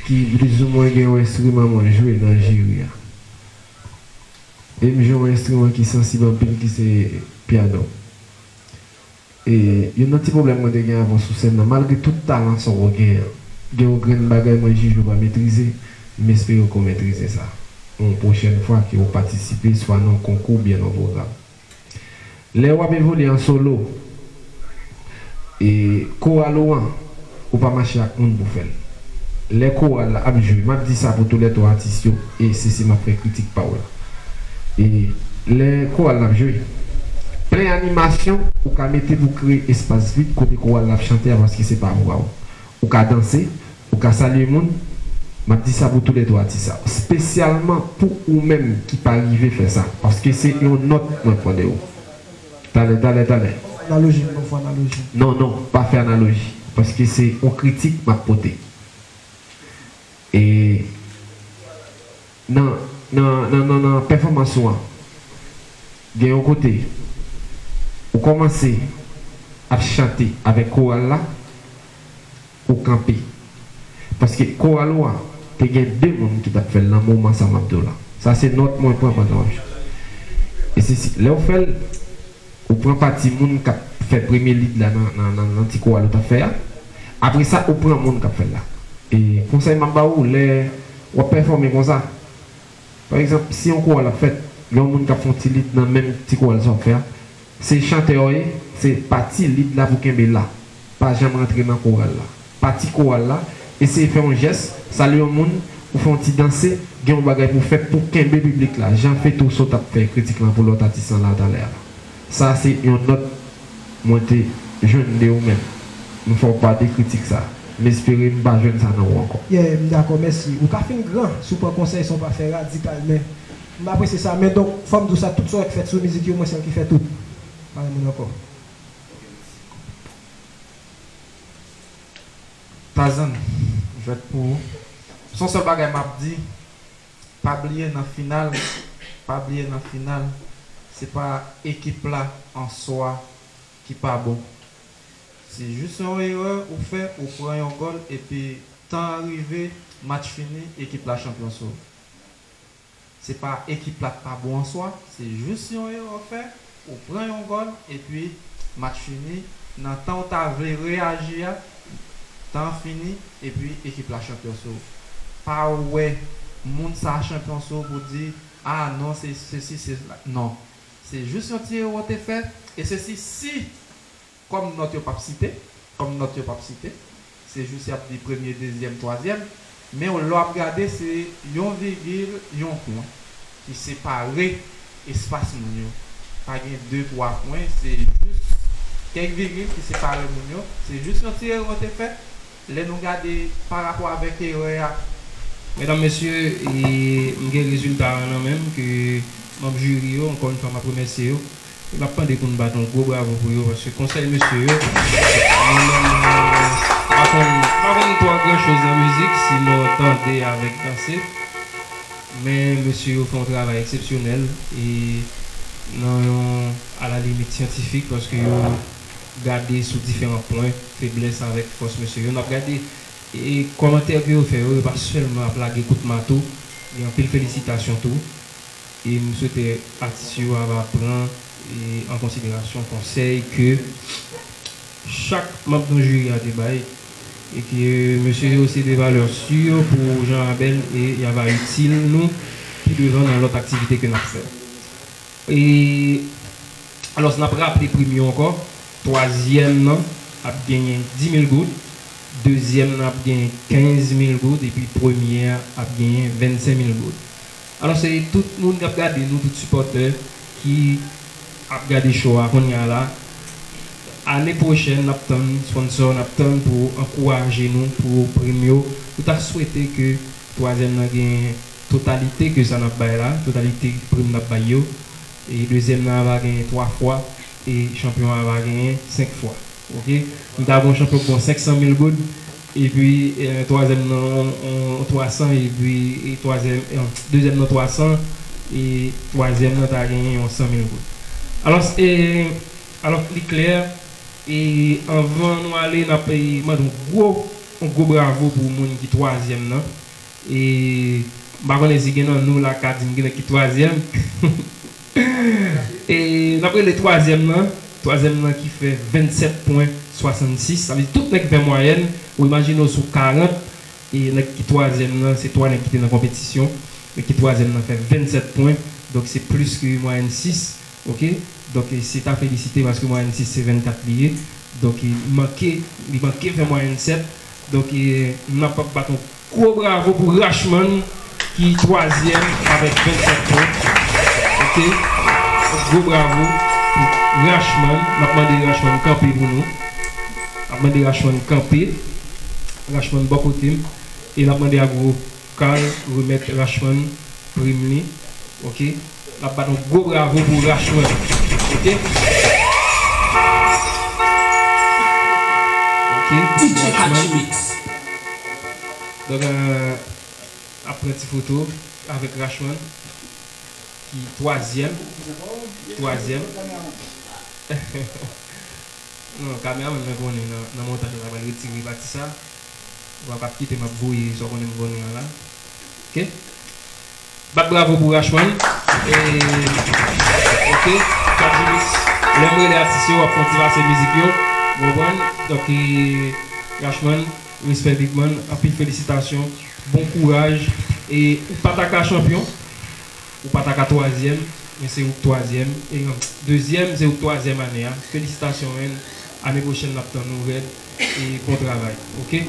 ki plizoumwen gen yon enstriman mwen jwe nan jiri a. E m jwe yon enstriman ki sansib anpil, ki se pyano. E youn nan ti pwoblèm mwen te gen avan sou sèn nan, malgre tout talan sa w genyen, gen yon grenn bagay mwen jije w pa metrize, m espere w ko metrize sa yon pwochèn fwa ke w patisipe swa nan yon konkou oubyen nan yon pwogram. Lè w ap evolye an solo, e koral ou an, ou pa mache ak moun pou fè l. Lè koral la ap jwe, m ap di sa pou toulètwa atis yo, e se si m ap fè kritik pa w la. E lè koral la ap jwe, plen animasyon ou ka mete pou kreye espas vid kote koral la ap chante a, paske se pa vwa w. Ou ka danse, ou ka salye moun, m ap di sa pou toulètwa atis sa, espesyalman pou ou menm ki pa rive fè sa, paske se yon nòt mwen pran de ou. Talè, talè, talè. Analoji, m ban fò analoji. Non, non, pa fè analoji, paske se yon kritik m ap pote. E nan, nan, nan, nan, nan pèfòmans ou an, gen yon kote, ou kòmanse ap chante avèk koral la, ou kanpe. Paske koral ou a te gen de moun ki t ap fè l nan moman sa m ap di w la. Sa se nòt mwen pran pandan w ap jwe. E se si, lè w fè l, ou pran pati moun k ap fè premye lead la nan, nan, nan, nan ti koral ou t ap fè a. Apre sa, ou pran moun k ap fè l la. E konsèy m ap ba ou, lè w ap pèfòme konsa, pa egzanp, si yon koral ap fèt, gen yon moun k ap fè yon ti lead nan menm ti koral sa w ap fè a, se chantè w ye, se pati lead la pou kenbe la. Pa janm rantre nan koral la. Pati koral la, eseye fè yon jès, salye yon moun, ou fè yon ti danse, gen yon bagay pou fè pou kenbe piblik la. Jan Fetouso t ap fè kritik lan pou lòt atis lan la talè a la. Sa se yon nòt mwen te jwenn de ou menm. M fè w pa de kritik sa. M espere m pa jwenn sa nan ou ankò. Yeah, m dakò, mèsi. Ou ka fin gran si w pran konsèy san w pa fè radikal, men m apresye sa. Men donk, fò m di w sa, tout sa w wè k fèt sou mizik yo, mwen sèl ki fè tout. Pa gen moun ankò. Tazan, jwèt pou ou. Se yon sèl bagay m ap di, pa bliye nan final, pa bliye nan final, se pa ekip la an swa ki pa bon. Se jis yon erè ou fè, ou pran yon gòl, epi tan an rive, match fini, ekip la chanpyon sou ou. Se pa ekip la k pa bon an swa, se jis yon erè w fè, ou pran yon gòl, epi match fini, nan tan w ta vle reyaji a, tan an fini, epi ekip la chanpyon sou ou. Pa wè moun sa a chanpyon sou ou pou di, "A non, se sesi, se la." Non. Se jis yon ti erè w te fè, e se si, si, kòm nòt yo p ap site, kòm nòt yo p ap site, se jis y ap di premye, dezyèm, twazyèm, men lè w ap gade, se yon vigil, yon pwen ki separe espas moun yo. Pa gen de, twa pwen, se jis kèk vigil ki separe moun yo. Se jis yon ti erè w te fè. Lè nou gade pa rapò avèk erè a. Medam, mesye, e m gen rezilta a nan men m ke manm jiri yo, ankò yon fwa, m ap remèsye yo. E m ap mande pou n bat yon gwo bravo pou yo, paske konsèy mesye yo, mwen menm, mwen pa konn, pa konn twò gran choz nan mizik, sinon tande avèk danse. Men mesye yo fè yon travay eksepsyonèl, e nan yon, alalimit, syantifik, paske yo gade sou diferan pwen, feblès avèk fòs mesye yo. N ap gade, e, kòmantè ke yo fè yo, yo pa sèlman ap lage kout mato, Anpil felisitasyon tou. E m swete atis yo ava pran e, an konsiderasyon konsèy ke chak manm nan jiri a te bay, e ke mesye yo se de valè si pou Jan Abèl e y ava itil nou pi devan nan lòt aktivite ke n ap fè. E, alòs, n ap raple prim yo ankò. Twazyèm nan ap genyen dis mil goud, dezyèm nan ap genyen kenz mil goud, epi premye a ap genyen vennsenk mil goud. Alòs, e tout moun k ap gade nou, tout sipòtè ki ap gade show a kounye a la, ane pwochèn, n ap tann sponsò, n ap tann pou ankouraje nou pou prim yo. Nou ta swete ke twazyèm nan gen totalite ke sa n ap bay la, totalite prim n ap bay yo. E dezyèm nan ava genyen twa fwa, e chanpyon an ava genyen senk fwa. Oke? Nou ta gen yon chanpyon ki gen senk san mil goud, epi e, twazyèm nan yon, yon twa san, epi e, twazyèm, e, dezyèm nan twa san, e twazyèm nan ta genyen yon san mil goud. Alòs, e, alòs, li klè, e anvan nou ale, n ap e, mande yon gwo, yon gwo bravo pou moun ki twazyèm nan. E m pa konnen si gen nan nou la k ka di m gen nèg ki twazyèm. E n ap rele twazyèm nan. Twazyèm nan ki fè vennsèt pwen swasannsis. Sa vle di tout nèg fè mwayèn. Ou imajine w sou karant. E nèg ki twazyèm nan, se twa nèg ki te nan konpetisyon. Nèg ki twazyèm nan fè vennsèt pwen. Donk se plis ke mwayèn sis. Oke? Donk, e, se ta felisite paske mwayèn sis se vennkat li ye. Donk, e, li manke, li manke fè mwayèn sèt. Donk, e, n ap bat yon gwo bravo pou Rachman ki twazyèm avèk vennsèt pwen. Oke? Gwo bravo pou Rachman. N ap mande Rachman kanpe pou nou. N ap mande Rachman kanpe. Rachman bò kote m. E n ap mande a gwo Carl remèt Rachman prim li. Oke? N ap bat yon gwo bravo pou Rachman. Oke? Oke? Rachman. Donk, euh, ap pran ti foto avèk Rachman, ki twazyèm. Twazyèm. Non, kameramann mwen konnen nan, nan montaj la, pral retire pati sa. Ou pa p ap kite m ap voye sa w konnen m konnen an la. Oke? Bat bravo pou Rachman. E, oke, Kadjimix, lè m rele atis yo, w ap fè yon ti pase mizik yo. Ou konprann? Donk, e, Rachman, respè big man, anpil felisitasyon, bon kouraj. E ou pa ta ka chanpyon, ou pa ta ka twazyèm, men se ou k twazyèm. E, dezyèm, se ou k twazyèm ane a. Felisitasyon, man. Ane pwochèn, n ap tann ou rèd. E bon travay. Oke?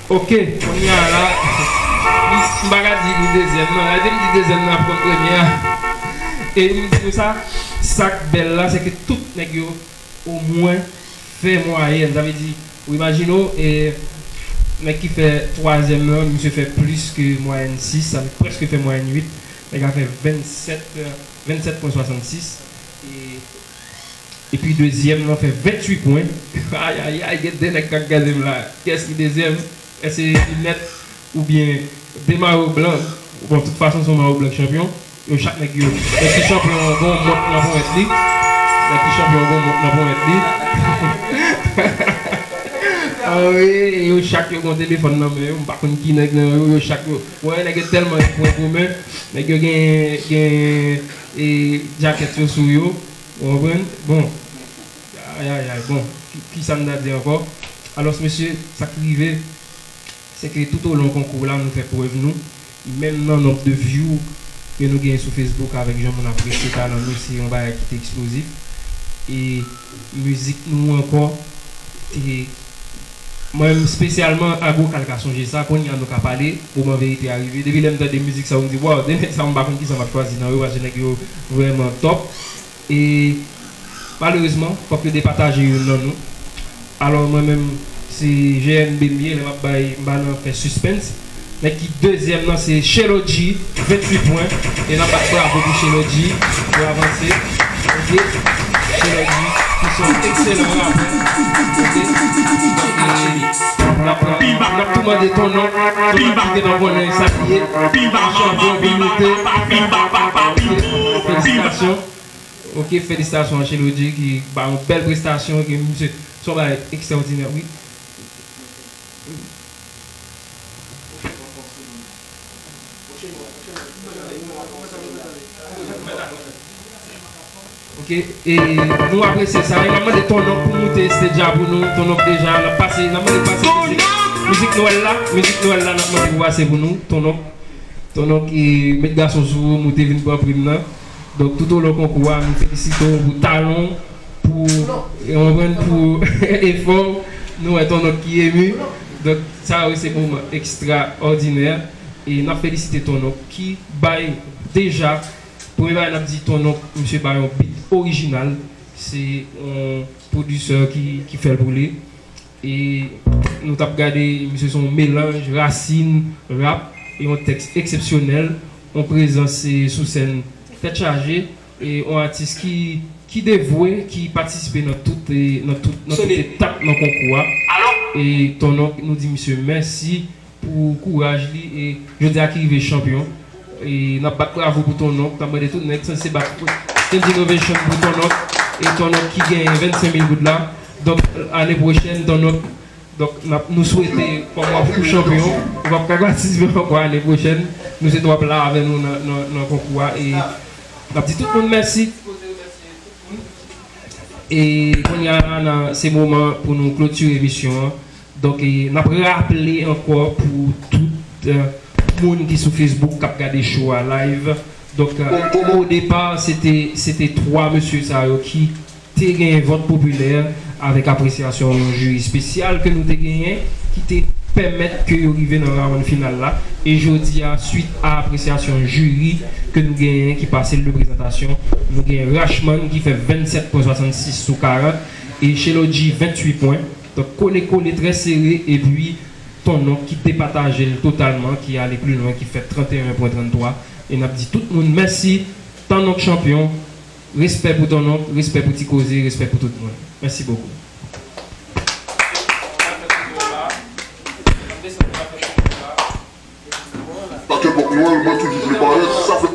Oke, kounye a la, m, m pa ka di li dezyèm, non. Lè m di dezyèm nan ap pran premye a. E m di nou sa, sa k bèl la, se ke tout nèg yo omwen fè mwayèn. Sa vle di, ou imajine w, e, nèg ki fè twazyèm nan, misye fè plis ke mwayèn sis, sa vle prèske fè mwayèn uit. Nèg la fè vennsèt, vennsèt pwen swasannsis. E, epi dezyèm nan fè venntuit pwen. Ayayay, gen de nèg k ap gade m la. Kiyès ki dezyèm? Èske se linèt oubyen de mayo blan? Bon, tout fason, se yon mayo blan k chanpyon. Yo chak nèg yo. Nèg ki chanpyon an gen yon mont nan ponyèt li. Nèg ki chanpyon an gen yon mont nan ponyèt li. Ah wi, yo chak yo gen yon telefòn nan men yo. M pa konn ki nèg nan yo, yo chak yo. Bon, nèg yo tèlman gen pwen komen. Nèg yo gen, gen, e, djakèt yo sou yo. Ou konprann? Bon. Ayayay, bon. Ki, ki sa m ta di ankò? Alòs, mesye, sa k rive, se ke toutolon konkou la, nou fè prèv nou. Menm nan nonb de view ke nou genyen sou Facebook avèk jan moun apresye talan nou, se yon bagay ki te eksplozif. E mizik nou ankò, e mwen menm espesyalman, Agro Kal ka sonje sa, kounye a nou ka pale, moman verite a rive. Depi lè m tande mizik sa yo, m di, waw, de nèg sa yo, m pa konn kisa m ap chwazi nan yo, paske nèg yo vrèman top. E malerezman, fòk yo depataje youn nan nou. Alò, mwen menm, se G N B m ye, lè m ap bay, m pa nan fè sispens. Nèg ki dezyèm nan, se Shelo G, venntuit pwen. E n ap bat bravo pou Shelo G, pou avanse. Oke? Shelo G, ki se yon ekselan rapè. Oke? N ap, n ap, n ap tou mande ton non, tout moun ki te nan konnen sa ki ye. Chanpyon vin moute. Felisitasyon. Oke, felisitasyon a Shelo G ki ba yon bèl prestasyon, ke misye, se yon bagay ekstraòdinè, wi. Ok, e nou apresye sa. E n ap mande Ton Onk pou moute stage la pou nou. Ton Onk deja, n ap pase, n ap mande pase mizik, mizik Nwèl la, mizik Nwèl la, n ap mande pou pase pou nou. Ton Onk, Ton Onk, e met gason sou ou, moute vin pran prim nan. Donk, tout olon konkou a, nou felisite w pou talan w, pou, e, konprann, pou efò w. Nou wè Ton Onk ki emu. Donk, sa yo se moman ekstraòdinè. E n ap felisite Ton Onk ki bay deja, premye bagay n ap di Ton Onk, misye bay yon beat orijinal. Se yon pwodisè ki, ki fè l pou li. E nou t ap gade, misye se yon melanj rasin, rap, e yon tèks eksepsyonèl, yon prezans, e, sou sèn tèt chaje, e yon atis ki, ki devwe, ki patisipe nan tout, e, nan tout, nan tout etap nan konkou a. E Ton Onk, nou di misye mèsi pou kouraj li, e jodi a ki rive chanpyon. E n ap bat bravo pou Ton Onk, n ap mande tout nèg sanse bat Stand Innovation pou Ton Onk, e Ton Onk ki genyen vennsenk mil goud la. Donk, ane pwochèn, Ton Onk, donk, n ap, nou swete kòm w ap ou chanpyon, ou p ap ka patisipe ankò ane pwochèn. Nou swete w ap la avè nou nan, nan, nan konkou a, e n ap di tout moun mèsi. E kounye a, nan, se moman pou nou klotire emisyon an. Donk, e, n ap raple ankò pou tout, e, moun ki sou Facebook k ap gade show a live. Donk, e, o depa, se te, se te twa mesye sa yo ki te genyen vòt popilè avèk apresyasyon yon jiri espesyal ke nou te genyen, ki te pèmèt ke yo rive nan rawonn final la. E jodi a, swit a apresyasyon jiri ke nou genyen, ki pase l de prezantasyon, nou genyen Rashman ki fè vennsèt pwen swasannsis sou karant, e Sheloji venntuit pwen. Donk, kole kole, trè sere, epi Ton Onk ki depataje l totalman, ki ale pli lwen, ki fè trannteyen pwen tranntwa. E n ap di tout moun mèsi. Ton Onk chanpyon. Respè pou Ton Onk, respè pou Ti Koze, respè pou tout moun. Mèsi bokou. Paske pòk nwè, mwen toujou vle parèt, sa fè.